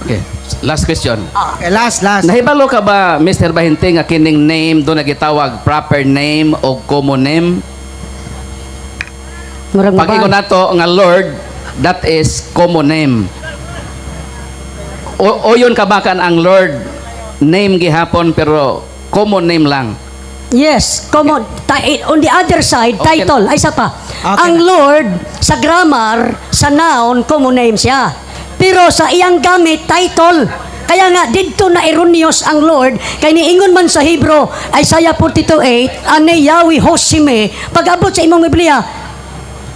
Okay, last question. Okay, last, last. Nahibalo ka ba, Mr. Bahinte, nga kining name doon nagitawag proper name o common name? Murag Pag ingon mabaan. nato nga Lord, that is common name. O yun ka ba kan ang Lord name gihapon pero common name lang? Yes, common. On the other side, title. Ay, isa pa. Okay. Ang Lord, sa grammar, sa noun, common name siya. Pero sa iyang gamit, title. Kaya nga, didto na erroneous ang Lord, kay niingon man sa Hebrew, Isaiah 42:8, "Ane Yahweh Hosime," pag-abot sa imong Biblia,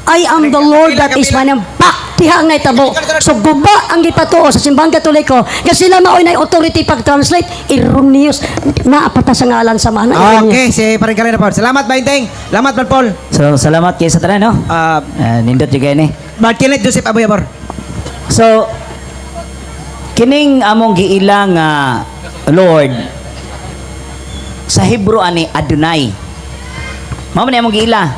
"I am the Lord that is my name." Pak! Diha ang naitabo. So guba ang gipatuo sa Simbahang Katoliko kasi sila maoy na authority pag-translate. Erroneous. Naapata sa ngalan sa mana. Erroneous. Okay, si paring na Paul. Salamat, Bainteng. Salamat, Brad Paul. So salamat kay sa tanan, no? Ah, Nindot jud kay ni. Brad Kenneth Joseph Aboyabor. So kining among giila nga Lord sa Hebrew ani Adonai. Mao man ni among giila.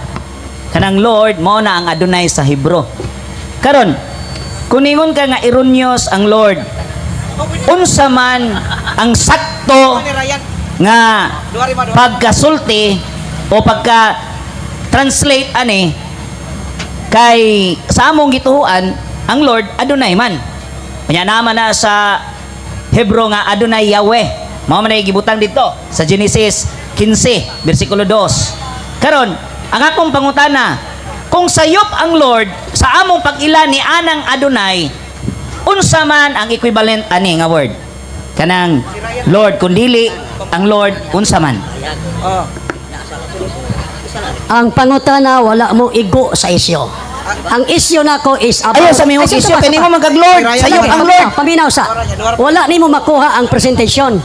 Kanang Lord mao na ang Adonai sa Hebrew. Karon, kung ningon ka nga erroneous ang Lord, unsa man ang sakto nga pagkasulti o pagka translate ani kay sa among gituohan ang Lord Adonai man? Kanya naman na sa Hebrew nga Adonai Yahweh. Mao man ay gibutang dito sa Genesis 15 bersikulo 2. Karon, ang akong pangutana, kung sayop ang Lord sa among pag-ila ni anang Adonai, unsa man ang equivalent ani nga word kanang Lord? Kung dili ang Lord, unsa man? Ang pangutana, wala mo igo sa isyo. Ang isyo nako is about Ayaw sa mihong Ay, isyo, sa kay nimo man kag Lord, sayop ang Lord. Paminaw sa. Wala nimo makuha ang presentation.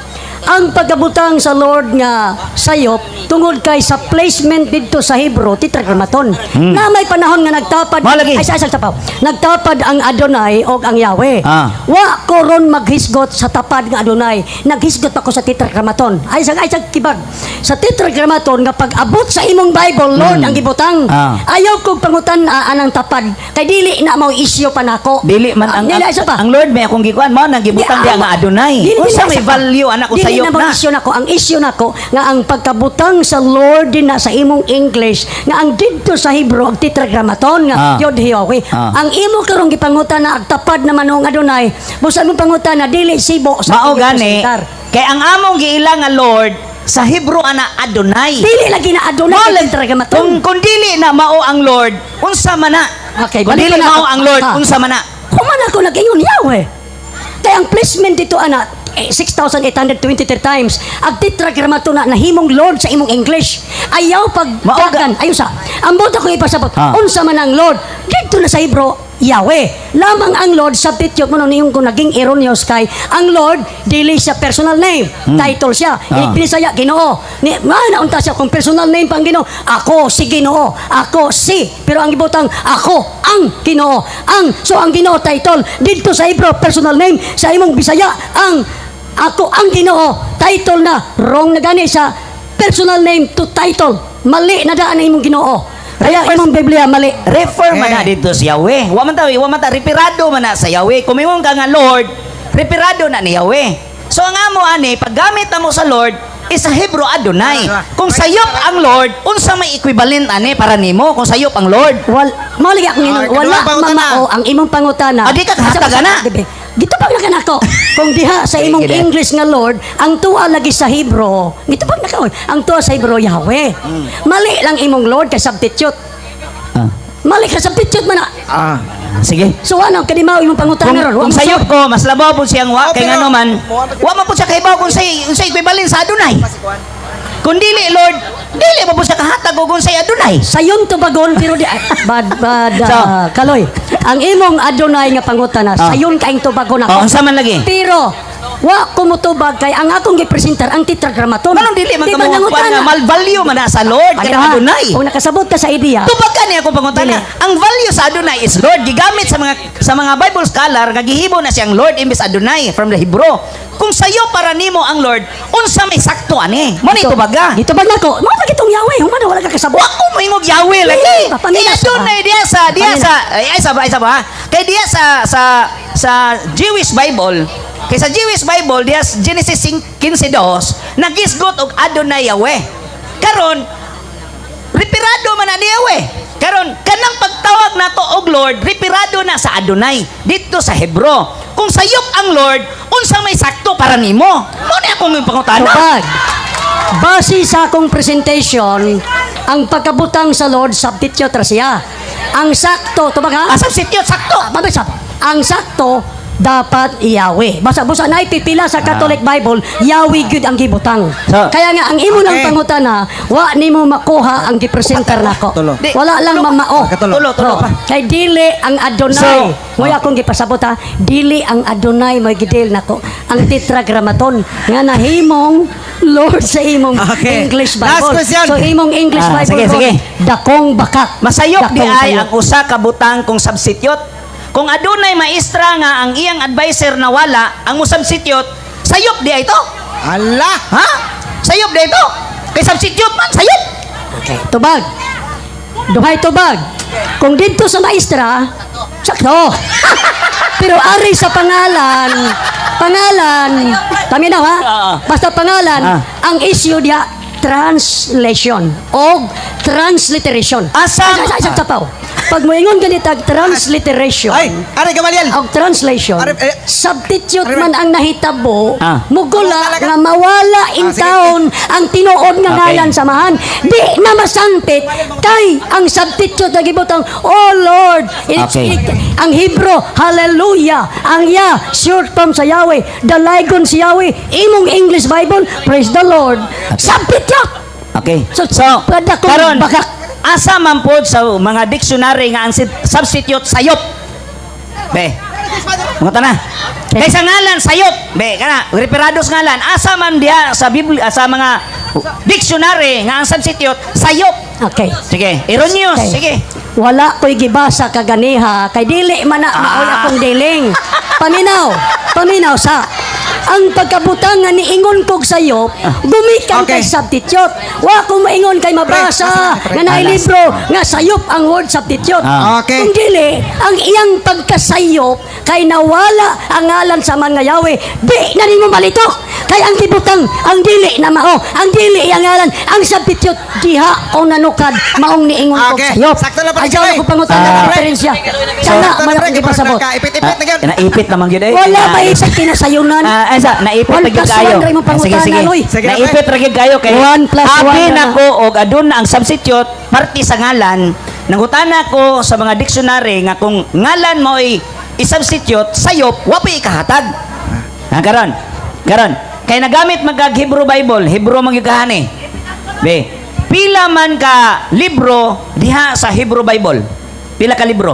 Ang pagkabutang sa Lord nga sayop, Tungod kay sa placement didto sa Hebrew, Tetragrammaton. Na may panahon nga nagtapad Mao lagi. ay sa tapaw. Nagtapad ang Adonai og ang Yahweh. Wa ko ron maghisgot sa tapad nga Adonai. Naghisgot ako sa Tetragrammaton. Ay sa kibag. Sa Tetragrammaton nga pag-abot sa imong Bible, Lord ang gibutang. Ayaw kog pangutan anang tapad kay dili na mao issue pa nako. Dili man ang Dili, isa pa. ang Lord may akong gikuan mao nang gibutang diha nga Adonai. Dili, Unsa dili, may isa pa. value anak ko Dili sayop na mao na? issue nako. Ang issue nako nga ang pagkabutang sa Lord din na sa imong English nga ang didto sa Hebrew ang Tetragrammaton nga Yod He Yahweh. Ang imo karong gipangutan na agtapad naman ang Adonai. Busa mong pangutan na dili sibo sa Mao imong gani presentar. kay ang among giila nga Lord sa Hebrew ana Adonai. Dili lagi na Adonai Mao kay Tetragrammaton. Kung dili na mao ang Lord, unsa man na? Okay, Kung balik dili ko na mao ako. ang Lord, unsa man na? Human ako nag-ingon Yahweh. Kaya ang placement dito ana 6,823 times ang Tetragrammaton na nahimong Lord sa imong English. Ayaw pag Mao dagan. Ayaw sa. Ambot ako ipasabot. Unsa man ang Lord didto na sa Hebrew, Yahweh. Lamang ang Lord substitute mo niyong kung naging erroneous kay ang Lord dili siya personal name. Title siya. Binisaya Ginoo. Ni nga naunta siya kung personal name pang Ginoo. Ako si Ginoo. Ako si. Pero ang gibutang ako ang Ginoo. Ang so ang Ginoo title didto sa Hebrew personal name, sa imong Bisaya ang ako ang Ginoo title na. Wrong na gani sa personal name to title. Mali na daan ang imong Ginoo. Kaya imong Biblia mali. Refer man na Eh. dito sa Yahweh. Wa man ta referado man na sa Yahweh. Kung mingon ka nga Lord, referado na ni Yahweh. So ang amo ani paggamit na mo sa Lord is sa Hebrew Adonai. Kung sayop ang Lord, unsa may equivalent ani para nimo kung sayop ang Lord? Wal, mao lagi akong ingon, Ah, wala kaduhang pangutana. mamao ang imong pangutana. Ah, di ka kahatag, ana. Gitubag na kanako. Kung diha sa imong Sige, English nga Lord, ang tuwa lagi sa Hebrew. Gitubag na ka oy. Ang tuwa sa Hebrew Yahweh. Mali lang imong Lord kay substitute. Mali ka substitute man na. Sige. So ano kani mao imong pangutana Kung, ron? Wa kung mo sayop ko, mas labaw po siyang wa, Oh, kay pero- ngano man, wa man po siya kahibaw kung say equivalent sa Adonai. Kung dili Lord, dili mo po siya kahatag og unsay Adonai. Sayon tubagon pero di ay, bad bad So- kaloy. Ang imong Adonai nga pangutana, sayon kaing tubagon ako. Oh, unsa man lagi? Pero wa ko motubag kay ang akong gipresentar ang Tetragrammaton. Manong dili man Di ka ba mo nangutana? nga malvalue man na sa Lord Ano kanang ha? Adonai. Kung nakasabot ka sa ideya, Tubag ka niya akong pangutana. Dili. Ang value sa Adonai is Lord. Gigamit sa mga Bible scholar nga gihimo na siyang Lord imbes Adonai from the Hebrew. Kung sayo para nimo ang Lord, unsa may sakto ani? Mo ni tubaga. Gitubag na ko. Mao lagi tong Yahweh, humana wala ka kasabot. Wa ko moingog Yahweh lagi. Dili, papamina Kay sa- Adonai diya sa ay, ay sa ba? Kay diya sa Jewish Bible, kay sa Jewish Bible diya sa Genesis 15:2 nagisgot og Adonai Yahweh. Karon referado man na ni Yahweh. Karon kanang pagtawag nato og Lord, referado na sa Adonai didto sa Hebrew. Kung sayop ang Lord, unsa may sakto para nimo? Mo ni akong pangutana. Tubag. Base sa akong presentation, ang pagkabutang sa Lord substitute ra siya. Ang sakto, tubag ha? Ah, substitute sakto. Pabisa. Ang sakto dapat Yahweh. Basta busa na pipila sa Catholic Bible, Yahweh gyud ang gibutang. So- Kaya nga ang imo lang pangutana, wa nimo makuha ang gipresentar nako. Tulo. Di- Wala lang mamao. Katulo. Tulo, tulo Oh, pa. Kay dili ang Adonai. So, Moy akong gipasabot ha, dili ang Adonai mo'y gidil nako. Ang Tetragrammaton nga nahimong Lord sa imong English Last Bible. question. So imong English Bible Sige, ron, sige. dakong bakak. Masayop di Dakong ay sayop. ang usa ka butang kung substitute. Kung adunay maestra nga ang iyang advisor na wala, ang mo substitute, sayop di ay to. Ala! Ha? Sayop di ay to. Kay substitute man, sayop. Okay. Tubag. Duhay tubag. Kung didto sa maestra, sakto. Pero ari sa pangalan, pangalan, paminaw ha? Basta pangalan, ang issue diha, translation o transliteration. Asa- Ay, ay, ay, sapaw. Pag moingon ganitag transliteration, Ay, are Gamaliel. og translation, Are, eh, substitute are, man ang nahitabo, mugula Talaga? nga mawala in Sige. town ang tinuod nga ngalan samahan. Di na masangpit kay ang substitute na gibutang, "Oh Lord," ang Hebrew, hallelujah. Ang Ya, short form sa Yahweh, dalaygon si Yahweh. Imong English Bible, praise the Lord. Substitute! Okay. So, So, kada kong karon bakak. Asa man pod sa mga dictionary nga ang substitute sayop? Be. Mga tana. Kay sa ngalan sayop. Be, kana referados ngalan. Asa man diha sa Biblia sa mga dictionary nga ang substitute sayop. Okay. Sige, erroneous. Okay. Sige. Wala ko'y gibasa kaganiha kay dili man na maoy akong dealing. Paminaw, paminaw sa ang pagkabutang nga niingon kog sayop, gumikan kay substitute. Wa ko maingon kay mabasa Pre, nga naay libro nga sayop ang word substitute. Okay. Kung dili, ang iyang pagkasayop kay nawala ang ngalan sa man nga Yahweh, di na nimo malito. Kay ang gibutang, ang dili na mao, ang dili ang ngalan, ang substitute diha ko nanukad maong niingon kog sayop. Sakto na, pre. Ayaw na ko pangutan Ah. ng referensya. Kana Sakto na, man pre. akong gipasabot. Ipit-ipit na gyud. Naipit naman gyud eh. Wala pa isang kinasayunan. Ah, ay sa naipit One ra gyud plus kayo. one ra imong Ah, sige, pangutana, sige. Loy. Sige na, pre. Naipit ra gyud kayo kay One plus abi one na. na ko og aduna ang substitute parte sa ngalan. Nangutana ko sa mga dictionary nga kung ngalan mo'y i-substitute sayop, wa pa ikahatag. Ha karon. Karon kay nagamit magkag Hebrew Bible, Hebrew man gyud kahani. Be, pila man ka libro diha sa Hebrew Bible? Pila ka libro?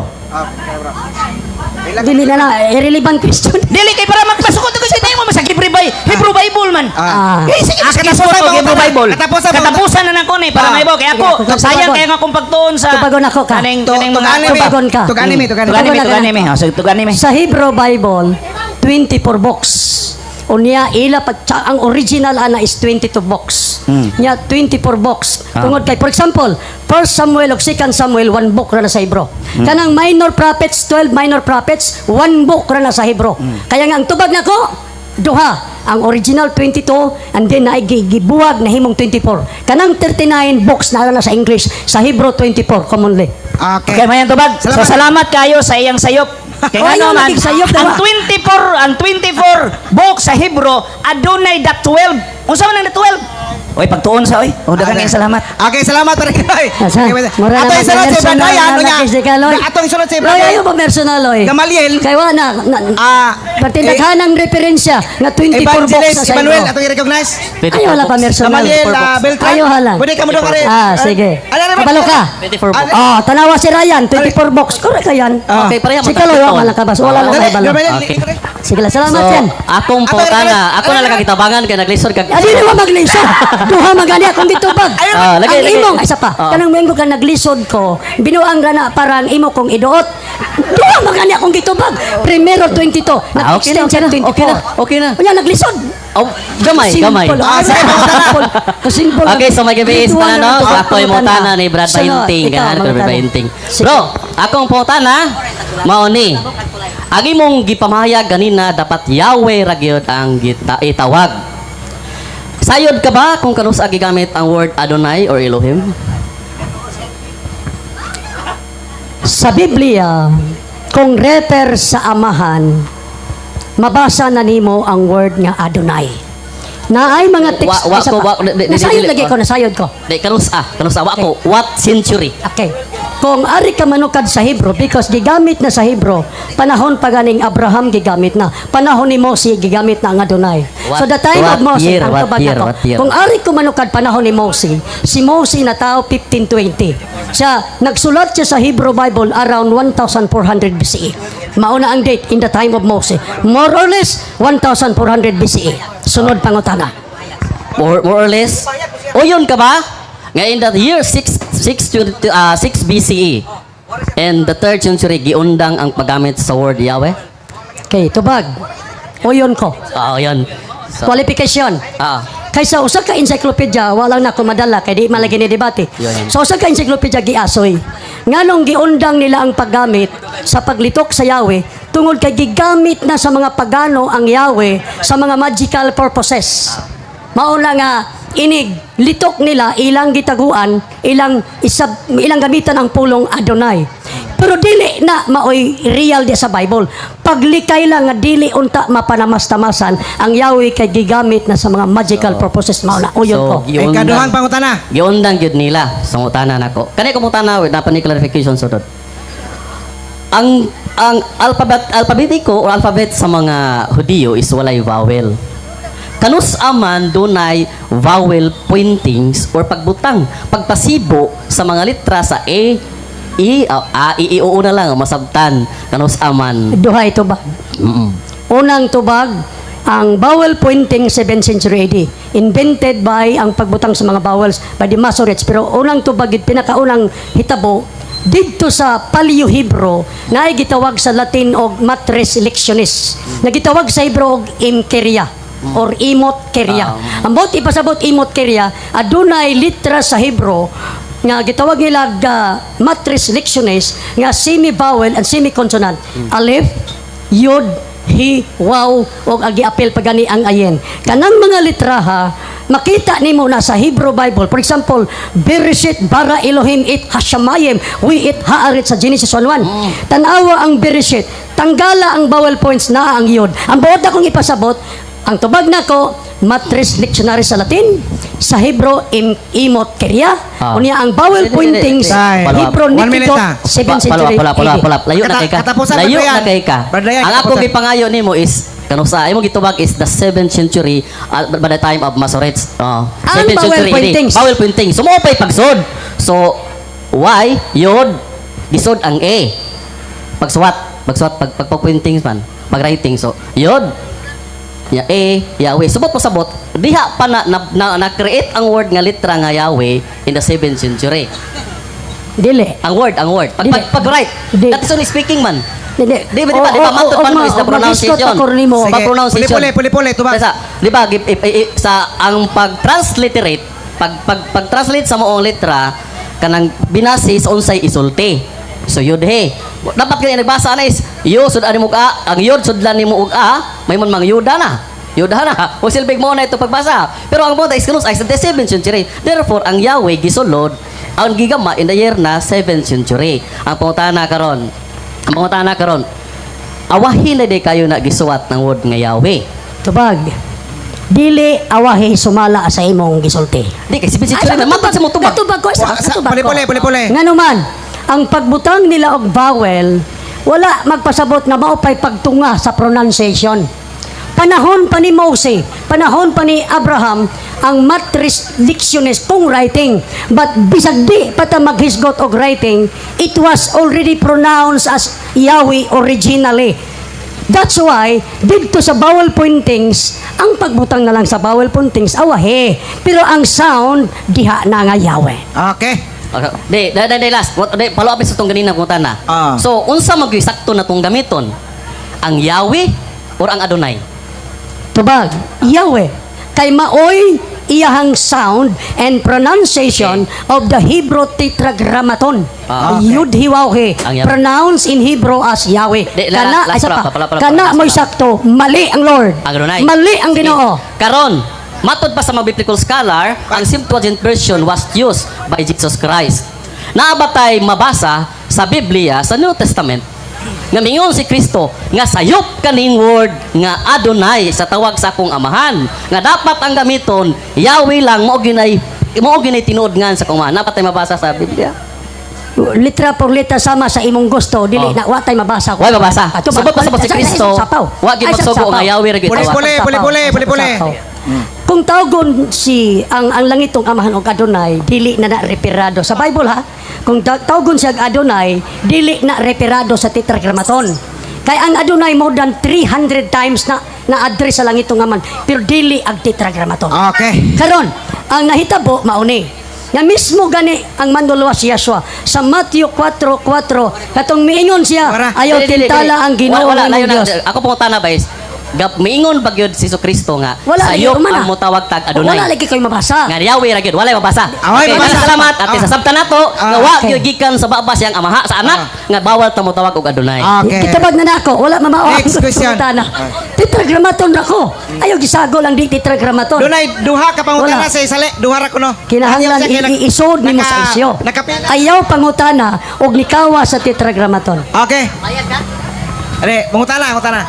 Dili na na, irrelevant question. Dili kay para magpasukot ko sa tayo mo sa Hebrew Bible, Hebrew Bible man. Ah. Eh, sige, Ah, sige, katapusan og ba, Hebrew Bible. Katapusan ba? Katapusan na nako ni para maibaw kay ako. Sige, ako, Sayang tubagon. kay nga akong pagtuon sa Tubagon ako ka. Kaning kaning mga Tuganime. Tubagon ka. Tuganime, tuganime. Tuganime, Tubagon na tuganime. Oh, sige, tuganime. Sa Hebrew Bible, 24 books. Unya ila pa ang original ana is 22 books. Nya 24 books. Tungod kay, for example, First Samuel ug Second Samuel, one book ra na sa Hebrew. Kanang minor prophets, 12 minor prophets, one book ra na sa Hebrew. Kaya nga ang tubag nako duha, ang original 22 and then na gibuwag na himong 24. Kanang 39 books na na sa English, sa Hebrew 24 commonly. Okay. Okay, mayan tubag. So salamat kayo sa iyang sayop. Kay Oh, ngano ayaw man, lagi sayop, ang diba? 24, ang 24 book sa Hebrew adunay the 12. Unsa man ang the 12? Oy, pagtuon sa oy. Oh, daghang kayong salamat. Okay, salamat pre. Oy. Asa? Okay, Mura Ato naman isunod si personal Brad Ryan, na unya. laki si Kaloy. Atong isunod si Loy, Brad ayaw ba personal, Loy? Gamaliel. Kay wa na, na Pati naghanang referensya nga 24 books Evangelist na sa Emmanuel, Hebrew. atong i-recognize. Ayaw wala pa personal. Gamaliel Beltran. Ayaw halang. Pwede ka mo doon kare. Ah, sige. Ano na ba? Kabalo ka. 24 books. Oh, tanawa si Ryan, 24 box. Correct ka yan. Okay, pareha Si Kaloy, wala lang kabas. Wala lang Dali, kabalo. Gamaliel, Okay. kare. Sige lang, salamat So, yan. akong Ato, pangutana, ano, ako na lang kagitabangan kay naglisod kag. Adi na maglisod. Duha magani akong gitubag. Ah, lagi, Ang lagi. imong ay isa pa. Ah. Kanang moingon ka naglisod ko, binuang ra na parang imo kong iduot. Duha magani akong gitubag. Primero 22, Ah, okay na, nag-extend okay na, siya 24. okay na, okay na. Unya naglisod. Oh, gamay, Simple. gamay. Ah, sige, pangutana. Simple. Simple. Okay, so may gabi is pa no? So ako yung mutana ni Brad Sunod, Bainting. ikaw, Ganahan ko Brad mangutana. Bainting. Sige. Bro, akong pangutana, mao ni. Ang imong gipamahayag ganina dapat Yahweh ra gyud ang gita itawag. Sayod ka ba kung kanus gigamit ang word Adonai or Elohim? Sa Biblia, kung refer sa amahan, mabasa na nimo ang word nga Adonai. Na ay mga text. Wa- wa Isa ko, pa. wa- di- di- di- Nasayod di- lagi ko, nasayod ko. Di kanus wa ko what century? Okay. Kung ari ka manukad sa Hebrew, because gigamit na sa Hebrew, panahon pa ganing Abraham gigamit na. Panahon ni Moses gigamit na ang Adonai. So the time What of Moses, year? ang What tubag year? nako. What year? Kung ari ko manukad panahon ni Moses, si Moses na tao 1520. Siya, nagsulat siya sa Hebrew Bible around 1400 BCE. Mauna ang date in the time of Moses. More or less, 1400 BCE. Sunod pangutana. More or less. O yun ka ba? Nga in the year 6 BCE and the third century giundang ang paggamit sa word Yahweh. Okay, tubag. Uyon ko. Ah, yun. So, Qualification. Kaysa usa ka encyclopedia, wala na ko madala kay di man lagi ni debate. Yun. Sa usa ka encyclopedia giasoy. Nganong giundang nila ang paggamit sa paglitok sa Yahweh tungod kay gigamit na sa mga pagano ang Yahweh sa mga magical purposes. Mao na nga inig litok nila ilang gitaguan, ilang isab, ilang gamitan ang pulong Adonai. Pero dili na maoy real di sa Bible. Paglikay lang nga dili unta mapanamastamasan ang Yahweh kay gigamit na sa mga magical purposes, mao na uyon So, ko. Eh, kaduhang pangutana. Giundang gyud nila sa ngutana nako. Kani ko mutana with napa ni clarification sudod. Ang alphabet alphabetiko or alphabet sa mga Hudiyo is walay vowel. Kanus aman dunay vowel pointings or pagbutang, pagpasibo sa mga litra sa A, E, A, I, I, O, U na lang masabtan kanus aman. Duha ito ba? Unang tubag, Ang vowel pointing, 7th century AD. Invented by ang pagbutang sa mga vowels by the Masoretes. Pero unang tubag, pinakaunang hitabo, didto sa Paleo-Hebrew na ay gitawag sa Latin og matres lectionis. Nagitawag sa Hebrew og imkeria or imot kerya. Ang buot ipasabot imot kerya, adunay litra sa Hebrew nga gitawag nila ga matres lectionis nga semi-vowel and semi-consonant. Alef, yod, he, waw, og agi apel pa gani ang ayin. Kanang mga litraha, makita nimo na sa Hebrew Bible. For example, Bereshit bara Elohim it hashamayim we it haaret sa Genesis 1:1. Tanawa ang Bereshit, tanggala ang vowel points na ang yod. Ang buot akong ipasabot, ang tubag nako matres lectionary sa Latin, sa Hebrew imot kerya, unya ang vowel Dili, dili, pointings dili. Tay. Hebrew One minute nikito na. 7th century Pala, pala, AD. pala, layo na kay ka. Katapusan, Layo Brad Ryan. na kay ka. Brad Ryan, Ang ako katapusan. gipangayo nimo is kanu sa imong gitubag is the 7th century by the time of Masoretes. Oh, Ang 7th vowel century AD. pointings. Vowel pointing. So mao pay pagsod. So Y yod gisod ang A. Pagsuwat, pagsuwat pag pagpointings man, pag writing, so yod ya A Yahweh. Subot mo sabot diha pa na create ang word nga litra nga Yahweh in the 7th century. Dili. Ang word, ang word. Pag, Dili. pag write. Di. That is only speaking man. Dili. Di ba, di ba, di ba, matod pa mo is the pronunciation. Ko nimo. Sige. Pag pronunciation. Puli-puli, puli-puli, tubag. Kaya di ba, sa ang pag-transliterate, pag-translate sa moong letra, kanang binase sa unsay isulti. So yud he. Dapat kaya nagbasa na is yo sud ani mo og a, ang yod sudlan nimo og a, may man mang yuda na. Yuda na. O silbig mo na ito pagbasa. Pero ang buta is kanus ay sa the 7th century. Therefore, ang Yahweh gisulod ang gigama in the year na 7th century. Ang pangutana karon. Ang pangutana karon. Awahin na di kayo na gisuwat ng word nga Yahweh. Tubag. Dili awahi sumala sa imong gisulti. Di kay 7th century na matod sa mo tubag. Natubag ko sa natubag ko. Puli-puli, puli-puli. Ngano man, ang pagbutang nila og vowel wala magpasabot nga mao pay pagtunga sa pronunciation. Panahon pa ni Moses, panahon pa ni Abraham, ang matres lectionis kung writing. But bisag di pa ta maghisgot og writing, it was already pronounced as Yahweh originally. That's why, didto sa vowel pointings, ang pagbutang na lang sa vowel pointings, awahe. Pero ang sound, diha na nga Yahweh. Okay. Okay. Di, di, di, di, last. What, di, follow up sa itong ganina kung na. So, unsa magyud sakto na tong gamiton? Ang Yahweh or ang Adonai? Tubag, Yahweh. Kay maoy iyahang sound and pronunciation of the Hebrew Tetragrammaton. Okay. Yud he waw he. Ang Yahweh. Pronounced in Hebrew as Yahweh. Di, Kana, last ay, isa pa, pa. pala, pala, Kana last mo'y pa. sakto. Mali ang Lord. Ang Adonai. Mali ang Sige. Ginoo. Karon, matod pa sa mga biblical scholar, ang Septuagint version was used by Jesus Christ. Naa ba tay mabasa sa Biblia, sa New Testament, nga mingon si Kristo nga sayop kaning word nga Adonai sa tawag sa akong amahan nga dapat ang gamiton Yahweh lang, mao ginay tinuod ngan sa akong amahan? Naa ba tay mabasa sa Biblia? Litra por letra sama sa imong gusto, dili na wa tay mabasa ko. Wa mabasa. Ah, tubag. Subot pa sa si Kristo, Sapaw. wa gyud Ay, sa magsugo sapaw. nga Yahweh ra gyud Puli, tawag. puli, puli, puli, puli, puli. Sapaw. Kung tawgon si ang langitong amahan og Adonai, dili na na referado sa Bible ha. Kung tawgon siya og Adonai, dili na referado sa Tetragrammaton. Kay ang Adonai more than 300 times na na address sa langitong amahan, pero dili ang Tetragrammaton. Okay. Karon, ang nahitabo mauni. Nga mismo gani ang manluluwas si Yeshua sa Matthew 4:4 katong miingon siya, Para. ayaw Dili, dili, tintala dili. ang Ginoo Wala, wala, imong layo na. Dios. Ako pangutana ba is, gap miingon ba gyud si Kristo nga Wala lagi sayop umana. ang motawag tag Adonai? Wala lagi kayo mabasa. Nga Yahweh ra gyud, walay mabasa. Ah, way mabasa. Salamat at sa sabta nato nga wa gyud gikan sa babas yang amaha sa anak nga bawal ta motawag og Adonai. Okay. Kitabag na nako, wala mamao. Next question. Tetragrammaton ra ko. Ayaw gisagol ang di Tetragrammaton. Dunay duha ka pangutana Wala. sa isali, duha ra kuno. Kinahanglan Ayaw siya, iisod nimo sa isyo. Nakapila. Ayaw pangutana og nikawa sa Tetragrammaton. Okay. Are, mangutana, mangutana.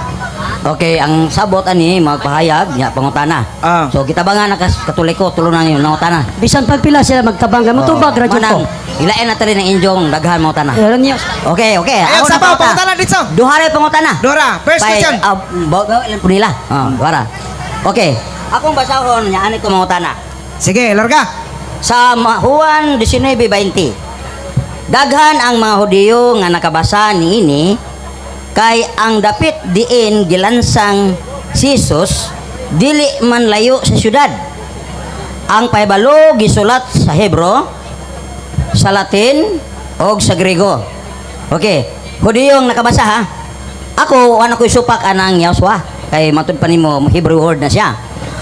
Okay, ang sabot ani magpahayag nya pangutana. So kita ba nga nakas Katoliko tulo na yun nangutana. Bisan pagpila sila magtabang ka, motubag ra jud ko. Manang ilain na tali ng inyong daghan mangutana. Eronios. Okay. Ayaw Ako na sabaw, pangutana. pangutana dito. Duha ra pangutana. Duha ra. First Pay, question. Ah, ilan po nila? Oh, duha ra. Okay. Akong basahon nya ani ko mangutana. Sige, larga. Sa Juan 19:20. Daghan ang mga Hudiyo nga nakabasa niini kay ang dapit diin gilansang Si Jesus dili man layo sa syudad. Ang pahibalo gisulat sa Hebro, sa Latin og sa Grego. Okay, Hudiyong nakabasa ha. Ako wala ko'y supak anang Yahshua kay matud pa nimo Hebrew word na siya.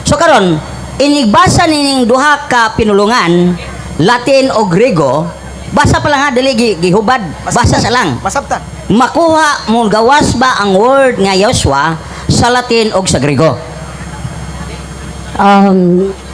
So karon inigbasa nining duha ka pinulungan, Latin o Grego, basa pa lang ha, dili gihubad, basa sa lang. Masabtan. Makuha mo gawas ba ang word nga Yahshua sa Latin o sa Grego?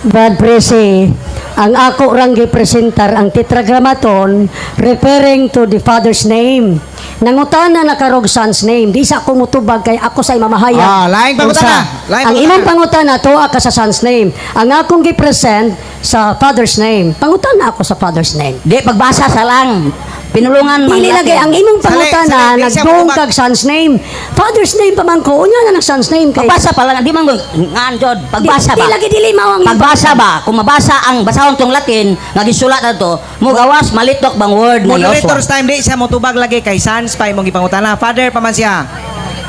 Brad Presi, ang ako rang gipresentar ang Tetragrammaton referring to the Father's name. Nangutana na karog Son's name. Di sa ako mutubag kay ako sa mamahayag. Ah, laing pangutana. Laing Ang pangutana. imong pangutana tuwa ka sa Son's name. Ang akong gipresent sa Father's name. Pangutana ako sa Father's name. Di pagbasa sa lang. Pinulungan man Dili lagi Latin. ang imong Sali, pangutana sali, di siya nagduong mutubag. kag Son's name. Father's name pa man ko. Unya na nag Son's name kay Pagbasa pa lang, di man ngan jod, pagbasa Di ba? lagi dili mao ang imong Pagbasa ba, kung mabasa ang basahon tong Latin nga gisulat na to, mo gawas malitok bang word nga Yahshua. Moderator's time, di siya motubag lagi kay Sans pa imong gipangutana. Father pa man siya.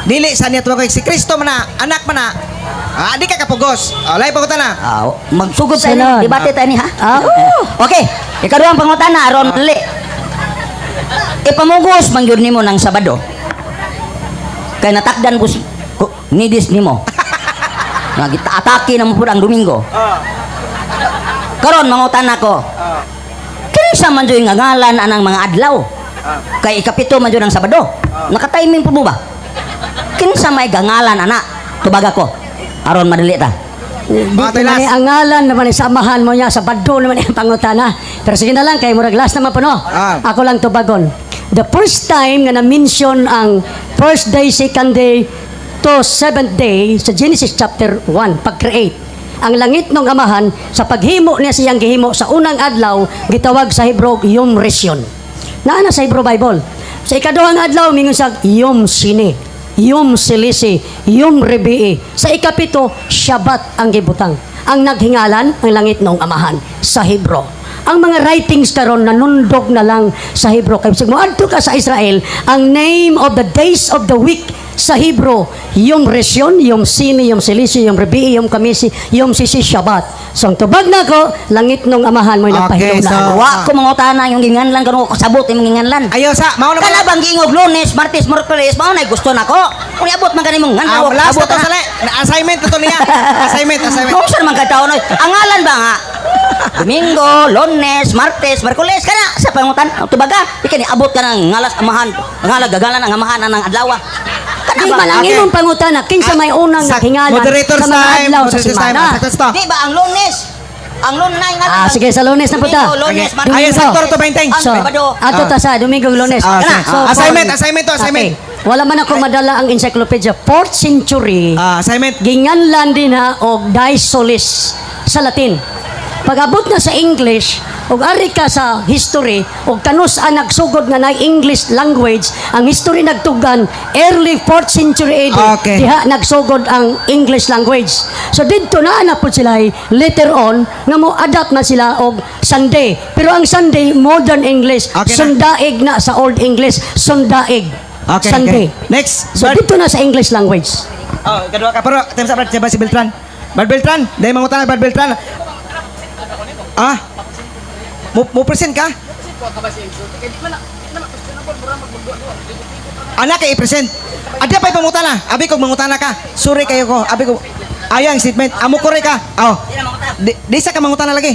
Dili sa niya tubag kay si Kristo man na, anak man na. Ah, di ka kapugos. Ah, laing pangutana. Ah, magsugod tayo Sunod. ni, debate tayo ni ha. Ah. Okay, ikaduhang pangutana aron dali. Ipamugos man gyud nimo ng Sabado. Kay natakdan ko nidis nimo. Nga gita-atake na mo pud ang Domingo. Karon mangutana ko. Kinsa man jud nga ngalan anang mga adlaw? Kay ikapito man jud ang Sabado. Naka-timing po mo ba? Kinsa may gangalan ana? Tubaga ko. Aron madali ta. Di Mga naman last. ni ang ngalan naman ni samahan mo niya sa bado naman ang pangutana. Pero sige na lang kay murag last naman po no. Ah. Ako lang tubagon. The first time nga na-mention ang first day, second day to seventh day sa Genesis chapter 1, pag-create. Ang langit ng amahan sa paghimo niya siyang gihimo sa unang adlaw gitawag sa Hebrew Yom Rishon. Naa na sa Hebrew Bible. Sa ikaduhang adlaw mingon sa Yom Sini, Yom Silisi, Yom Rebii. Sa ikapito, Shabbat ang gibutang. Ang naghingalan ang langit ng amahan sa Hebrew. Ang mga writings karon nanundog na lang sa Hebrew. Kay bisag moadto ka sa Israel, ang name of the days of the week sa Hebrew, Yom Rishon, Yom Sini, Yom Silisi, Yom Rebii, Yom Kamisi, Yom Sisi, Shabbat. So ang tubag nako, langit nung amahan mo Okay, nagpahilom na. Wa ko mangutana yung ginganlan karon ko kasabot imong ginganlan. Ayaw sa, mao na Kana bang giingog Lunes, Martes, Miyerkules, mao na gusto nako. Kung iabot man kanimong nganlan, Ah, wa ko last na sabot to ana. sali. Na assignment na to niya. Assignment, assignment. Kung saan man ka taon oy. Ang ngalan ba nga? Domingo, Lunes, Martes, Miyerkules kana sa pangutan tubaga di kani abot ka ng ngalas amahan, ngalag gagalan ang amahan anang adlaw. Kana Di ba? man ang Okay. imong pangutana kinsa may unang Sa- naghingalan Moderator's sa mga time, adlaw sa moderator's time. simana. Ah, sakto to. Di ba ang Lunes? Ang Lunes nga. Ah, sige, sa Lunes na punta. Domingo, Lunes, Okay. Martes. Ayun, sakto to, 20. Ang So, Sabado. ato ta sa Domingo Lunes. Ah, sige. So, Assignment, assignment to, assignment. Okay. Wala man ako madala ang encyclopedia. 4th century, Ah, assignment. ginganlan din ha og Dies Solis sa Latin. Pag-abot na sa English, og ari ka sa history, og kanus ang nagsugod nga na English language, ang history nagtugan early 4th century AD, diha nagsugod ang English language. So didto naa na pud sila ay later on nga mo adapt na sila og Sunday. Pero ang Sunday modern English, Okay na. sundaig na sa Old English, sundaig. Okay, Sunday. okay. Next. So Brad. dito na sa English language. Oh, kadua ka pero time sa Brad si Beltran. Brad Beltran, dahil mangutana Brad Beltran. Ah. Mo present ka? Anak kay i-present. Adya pa'y pangutana. Abi ko mangutana ka. Sorry kayo ko. Abi ko. Ayaw ang statement. Amo ko ka. Oh. Di sa ka mangutana lagi.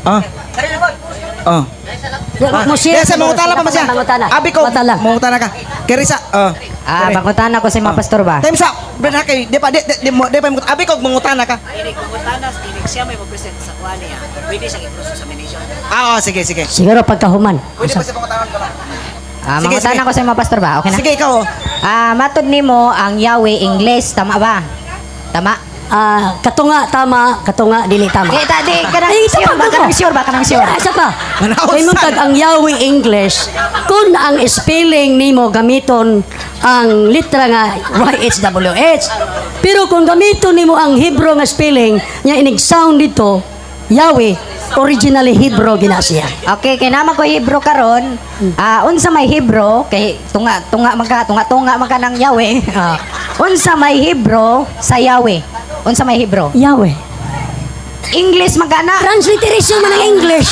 Ah. Oh. Mo Di sa mangutana pa man siya. Mangutana. Abi ko Mangutana. mangutana ka. Keri sa oh. Ah, Keri. pangutana ko sa mga pastor ba? Time sa Brad ha kay di pa di di, di, di pa mangutana. Abi ko mangutana ka. Ini kung siya may mo-present sa kuha niya, pwede siyang i-process sa mination. Ah, oh, sige sige. Siguro pagkahuman. Pwede pa sa pangutana ko lang. Ah, Sige, mangutana sige. ko sa mga pastor ba? Okay na? Sige ikaw. Oh. Ah, matod nimo ang Yahweh English, tama ba? Tama. Ah, katunga tama, katunga dili tama. Di ta di kanang Ay, ito sure pa, ba ito. kanang sure ba kanang sure? Asa pa? Manausan. Kay mong tag ang Yahweh English, kung ang spelling nimo gamiton ang litra nga YHWH. Pero kung gamiton nimo ang Hebrew nga spelling, nya inig sound dito, Yahweh, originally Hebrew gina siya. Okay, kay naman ko Hebrew karon. Ah, unsa may Hebrew kay tunga tunga man ka, tunga tunga man ka ng Yahweh. Ah. Unsa may Hebrew sa Yahweh? Unsa may Hebrew? Yahweh. English magana. Transliteration man ang English.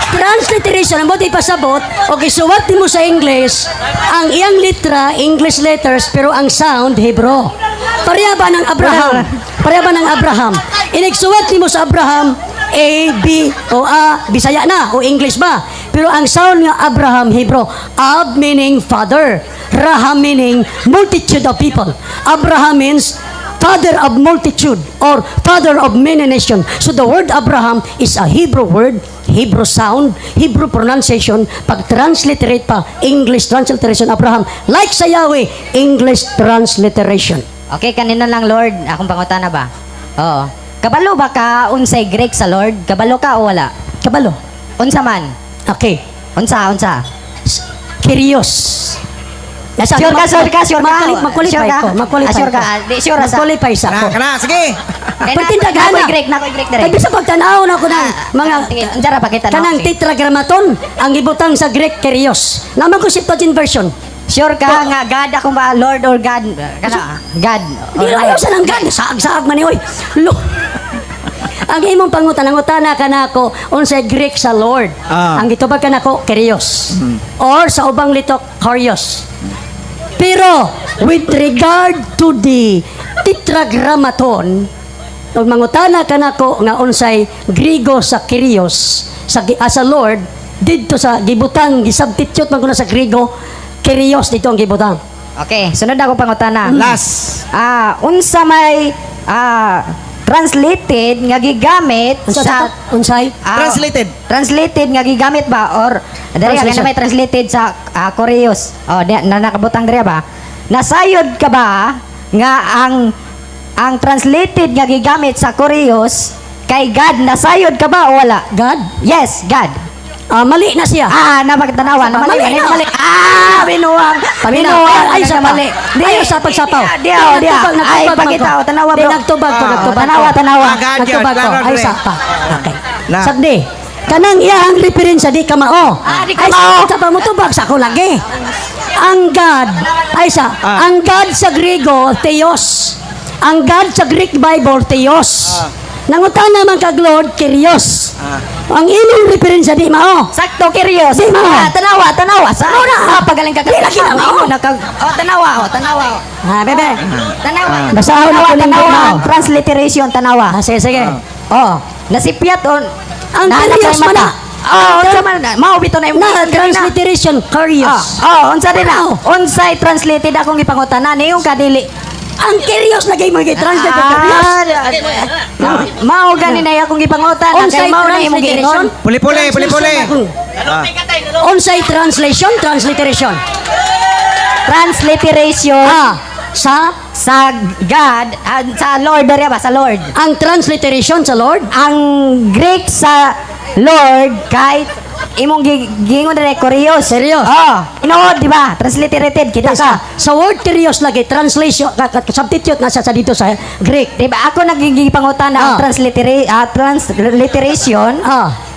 Transliteration, ang buti pasabot, o gisuwat mo sa English, ang iyang litra, English letters, pero ang sound, Hebrew. Pareha ba ng Abraham? Pareha ba ng Abraham? Inigsuwat nimo sa Abraham, A, B, o A, Bisaya na, o English ba? Pero ang sound nga Abraham, Hebrew, Ab meaning father, Raham meaning multitude of people. Abraham means father of multitude or father of many nations. So the word Abraham is a Hebrew word, Hebrew sound, Hebrew pronunciation. Pag transliterate pa, English transliteration Abraham. Like sa Yahweh, English transliteration. Okay, kanina lang, Lord. Akong pangutana ba? Oo. Kabalo ba ka unsay Greek sa Lord? Kabalo ka o wala? Kabalo. Unsa man? Okay. Unsa, unsa? Kyrios. Nasa, Sure ka, sure ka, sure ka. Mag-qualify Sure ka? ko. Mag-qualify Ah, sure ka. ko. Ah, di, sure sa. Mag-qualify sa Kana, ko. kana, sige. Kay Pertindaghan nakoy na. Greek, nakoy Greek dire. Kay bisa pagtanaw na ako ng Ah, mga sige, unsa ra pakita na, kanang sige. Tetragrammaton ang gibutang sa Greek Kyrios. Naman ko Septuagint version. Sure ka nga God akong ba Lord or God? Kana God. Di Or ayaw sa nang God. Saag-saag man ni oy. Lo. Ang imong pangutan, nangutana ka nako unsay Greek sa Lord. Ang gitubag ka nako Kyrios. Or sa ubang litok Kyrios. Pero with regard to the Tetragrammaton, ug mangutana ka nako nga unsay Grigo sa Kyrios sa Lord didto sa gibutang, gisubstitute man kuno sa Grigo Kyrios dito ang gibutang. Okay, sunod ako pangutana. Last. Unsa may translated nga gigamit Unsa sa unsay Translated. Translated nga gigamit ba or diri Translation. nga may translated sa Koreos. Oh, di, na nakabutang diri ba? Nasayod ka ba nga ang translated nga gigamit sa Koreos kay God, nasayod ka ba o wala? God? Yes, God. Ah, mali na siya. Ah, napagtanawa, na mali, Mali mali, na. mali. Ah, binuwang. Paminaw. Binuwang. Ay, sa mali. Di, ayaw sa pagsapaw. Di, di, di. Nagtubag Ay, man pakita, ko. oh, tanawa, Di, bro. nagtubag ko, Ah, nagtubag tanawa, ko. tanawa. Ah, God yun, Nagtubag ko. klaro, Ay, Dre. sa pa. Okay. Na. Sabdi, kanang iyang referensya di ka mao. Ah, di ka Ay, mao. sa pa mutubag sa ako lagi. Ang God, ay sa, ang God sa Griego, Theos. Ang God sa Greek Bible, Theos. Nangutana man kag Lord, Kyrios. Ang imong referensya di mao. Sakto, Kyrios. Di, mao. Ah, tanawa, tanawa. Sa, Mao na. Ah, pagaling ka. Di, lagi na, mao. Oh, tanawa, oh, tanawa. Ah, bebe. Tanawa. Basahon Tanawa, ako ng tanawa. mao. Transliteration, tanawa. Ah, sige, sige. Oh, nasipyat on. Ang Nahanap Kyrios sa man mata. na. Oh, unsa man na. Mao bito na imong Na transliteration, Kyrios. Oh, unsa din na? Mao. Unsay translated akong gipangutana niyong kadili. Ang Kyrios lagi mo translate ang Kyrios. Ah, mao gani na akong gipangutana Unsay kay mao na imong transliteration? giingon. Puli-puli, puli-puli. Unsay translation, transliteration. Transliteration Ah, sa sa God, sa Lord dere ba, sa Lord. Ang transliteration sa Lord. Ang Greek sa Lord kay imong giingon dire Koreos. Serious? Oh, inood di ba? Transliterated kita Sa, ka. sa word Kyrios lagi translation substitute na sa dito sa Greek. Di ba ako nagigipangutana ang transliteration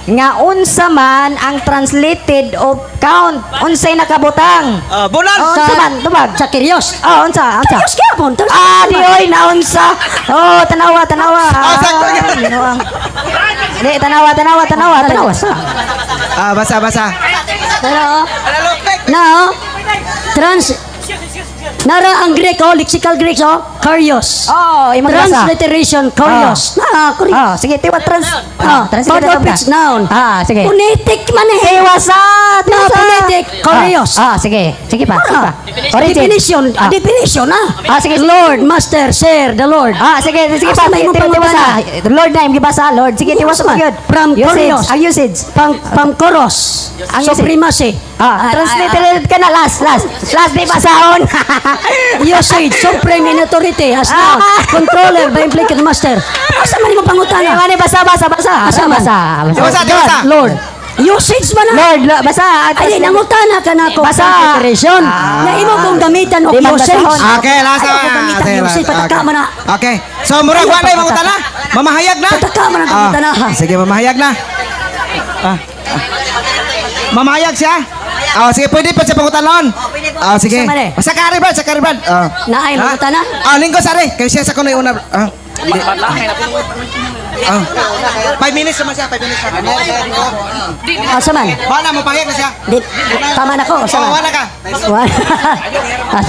nga unsa man ang translated of count, unsay nakabutang? Ah, bunal. Oh, unsa man tubag? Sa Kyrios. Oh, unsa, unsa? Kyrios gyapon. Ah, di oy naunsa. Oh, tanawa, tanawa. Ah, sakto Ah, yan. binuang. Di, tanawa, tanawa, tanawa, tanawa sa. Ah, basa, basa. Pero, na trans Nara ang Greek oh, lexical Greek oh, Kyrios. Oh, imong basa. Transliteration Kyrios. Na, Kyrios. Oh, sige, tiwa trans. Ah, part of its noun. Ah, sige. Phonetic man eh. Tiwasa, Na, tiwasa. phonetic, Kyrios. Ah, sige. Sige pa, sige pa. Origin. Definition, definition ah. Ah, sige. Lord, Master, Sir, the Lord. Ah, sige, sige Asa pa. may imong Tiwasa. pangutana? Lord na imong gibasa, Lord. Sige, tiwasa man? pa gyud. From Usage. Kyrios. Ang usage. Pang koros. Ang usage. Supremacy. Ah, transliterate ka na last, last. Last di basahon. Usage, supreme in authority as noun. Controller by implication master. Asa man imong pangutana? Di basa, basa, basa. Asa man? Basa, basa. Basa, basa. Lord. Usage man na. Lord, basa. Ay, nangutana ka na ako Basa. transliteration. Na imo kong gamitan og Di man usage. basahon. Okay, last. Ayaw ko gamitan Sige, usage, last. pataka man na. Okay. So, murag Ayaw wa na pa, yung mangutana. Mamahayag na. Pataka man ang pangutana, ha? Sige, mamahayag na. Ah. Mamahayag siya. Ah, sige, pwede pa siya pangutanon. Ah, sige. Sa man eh. Sa kari, Brad, sa kari, Brad. Ah. Naay, Ha? mangutana? Ah, linggo sari. Kay siya sa kuno una. Ah. Ah. 5 minutes naman siya, 5 minutes na. Asa man? Wala mo pangyak na siya. Di, tama na ko. Asa Oh, man? wala ka. Wala. Ah, sige.